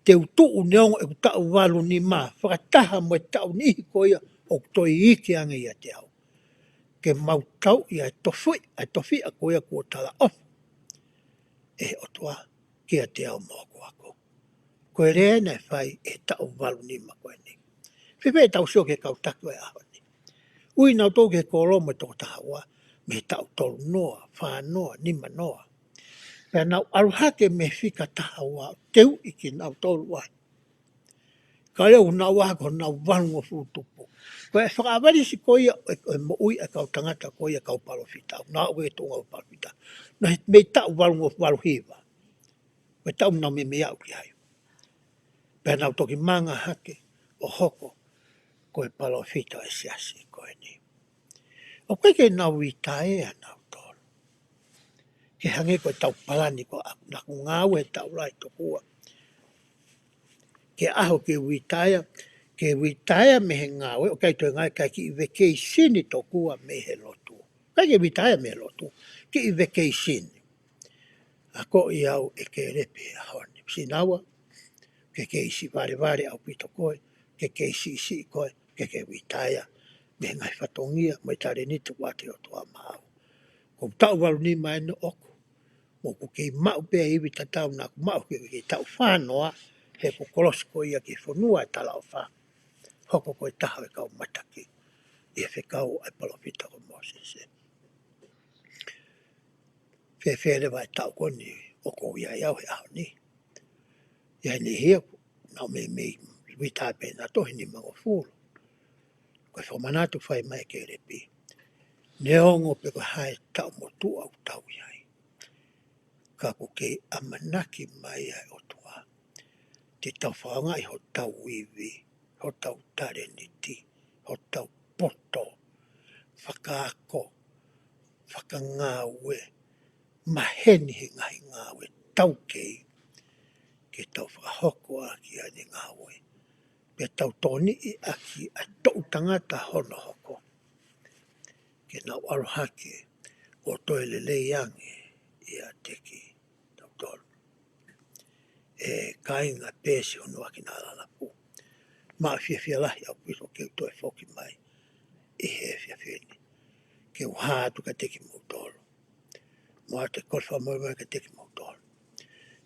te u tuʻu neongo ʻeku taʻu valu nima fakataha mo e taʻu niʻihi ko ia ʻoku toe iiki ange ʻiate au, ke mau tauʻi ʻa e tofiʻa, ʻa e tofiʻa ko ia kuo talaʻofa ʻe he ʻOtua kiate au mo hoku ako. Ko e lea naʻe fai ʻi he taʻu valu nima ko eni. Fēfē ʻetau sio ki he kau taki ʻo e ʻaho ni? Ui nautolu ki he kōlomu ʻe toko taha ua mei he taʻu tolu noa, fā noa, nima noa. Pea nau ʻalu hake mei he fika taha ua ʻo teuʻi kinautolu ai. Ka leo nau ʻaho ko ē nau valungofulu tupu. Ko e fakaʻavalisi ko ia ʻo e, ʻo e moʻui ʻa e kau tangata ko ia kau palōfita. Nau ʻoku ʻi he tuʻunga ʻo e palōfita, nau ʻi he mei taʻu valungofulu valu hiva. Ko e taʻu naʻa nau meimei aʻu ki ai. Pea nau toki manga hake ʻo hoko ko e palōfita ʻo e siasi ko eni. ʻOku ʻikai ke nau litaea nautolu, ke hangē ko ʻetau palani ko ē naʻa ku ngāue he taʻu lahi tokua, ke ʻaho ke litaea, ke litaea mei he ngāue, ʻo ʻikai toe ngāue, kae kiʻi vacation tokua mei he lotu. ʻIkai ke litaea mei he lotu, kiʻi vacation. Akoʻi au ʻe Kēlepi he ʻaho ni, Sinaua, ke kei siʻi valevale ʻaupito koe, ke kei siʻisiʻi koe, ke ke litaea mei he ngaahi fatongia mo e talēniti kuo ʻoatu ʻe he ʻOtua maʻau. Ko e taʻu valu nima eni ʻoku, mo ʻoku kei maʻu pē ʻa e ivi tatau naʻa ku maʻu ki he, ki he taʻu fā noa, he ʻoku kolosi ko ia ki he fonua ʻo e talaʻofa, hoko ko e taha ʻo e kau mataki ʻi he fekau ʻa e palōfita ko Mōsese. Fēfē leva e taʻu ko eni ʻoku ou ʻi ai au he ʻaho ni? ʻI ai e niʻihi ia ʻoku nau meimei litaea pē nautolu he nimangofulu. Ko e fakamanatu fai mai ʻe Kēlepi, neongo pe ko e hā e taʻu motuʻa ʻoku tau ʻi ai, ka ʻoku kei ʻamanaki mai ʻa e ʻOtua te tau fakaʻaongaʻi hotau ivi, hotau talēniti, hotau poto, fakaako, fakangāue, maheni he ngaahi ngāue taukei, ke tau fakahoko ʻaki ʻa e ngāue, pea tau tokoniʻi ʻaki ʻa e toʻu tangata hono hoko, ke nau ʻalu hake ʻo toe lelei ange ʻiate kitautolu. ʻE kāinga, pea siʻi hono aki na lalapu. Maʻu fiefia lahi ʻaupito ke u toe foki mai ʻi he efiafi ni, ke u hā atu kiate kimoutolu, mo ʻoatu e kole fakamolemole kiate kimoutolu,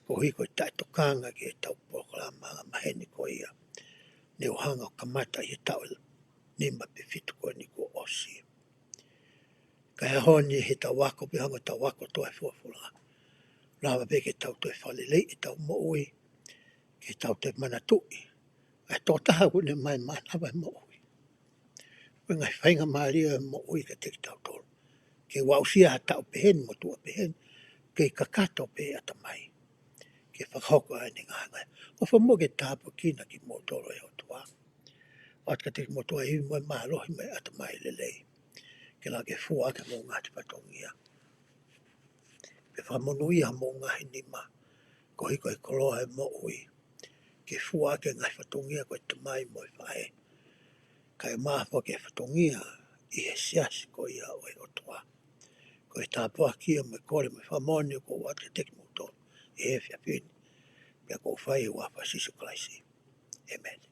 koeʻuhi ko e taʻetokanga ki heʻetau polokalama angamaheni ko ia ne u hanga ʻo kamata ʻi he taʻu ʻe nima pe fitu ko eni kuo ʻosi. Ka ʻi he ʻaho ni, heʻetau ako, pea hanga ʻetau ako toe folofola, lava pē ke tau toe fakaleleiʻi ʻetau moʻui, ke tau toe manatuʻi ʻa e tokotaha kuo ne ʻomai mānava e moʻui. Ko e ngaahi faingamālie ʻo e moʻui kiate kitautolu, ke u aʻusia ha taʻu pehē ni, motuʻa pehē ni, kei kakato pē ʻatamai ke fakahoko ʻa ʻene ngaahi ngāue. ʻOfa muʻa ke tāpuekina kimoutolu ʻe he ʻOtua, ʻoatu kiate kimoutolu e ivi mo e mālohi mo e ʻatamai lelei, ke lava ke fua ʻaki homou ngaahi fatongia. ke fakamonūʻia homou ngaahi nima, koeʻuhi ko e koloa ʻo e moʻui, ke fua ʻaki e ngaahi fatongia ko e tamai mo e faʻē, kae ʻumaʻā foki e fatongia ʻi he siasi ko ia ʻo e ʻOtua. Ko e tāpuaki ia mo e kole mo e fakamoʻoni ʻoku ou ʻoatu kiate kimoutolu ʻi he efiafi ni, pea ʻoku ou fai ʻi he huafa ʻo Sīsū Kalaisi. ʻĒmeni.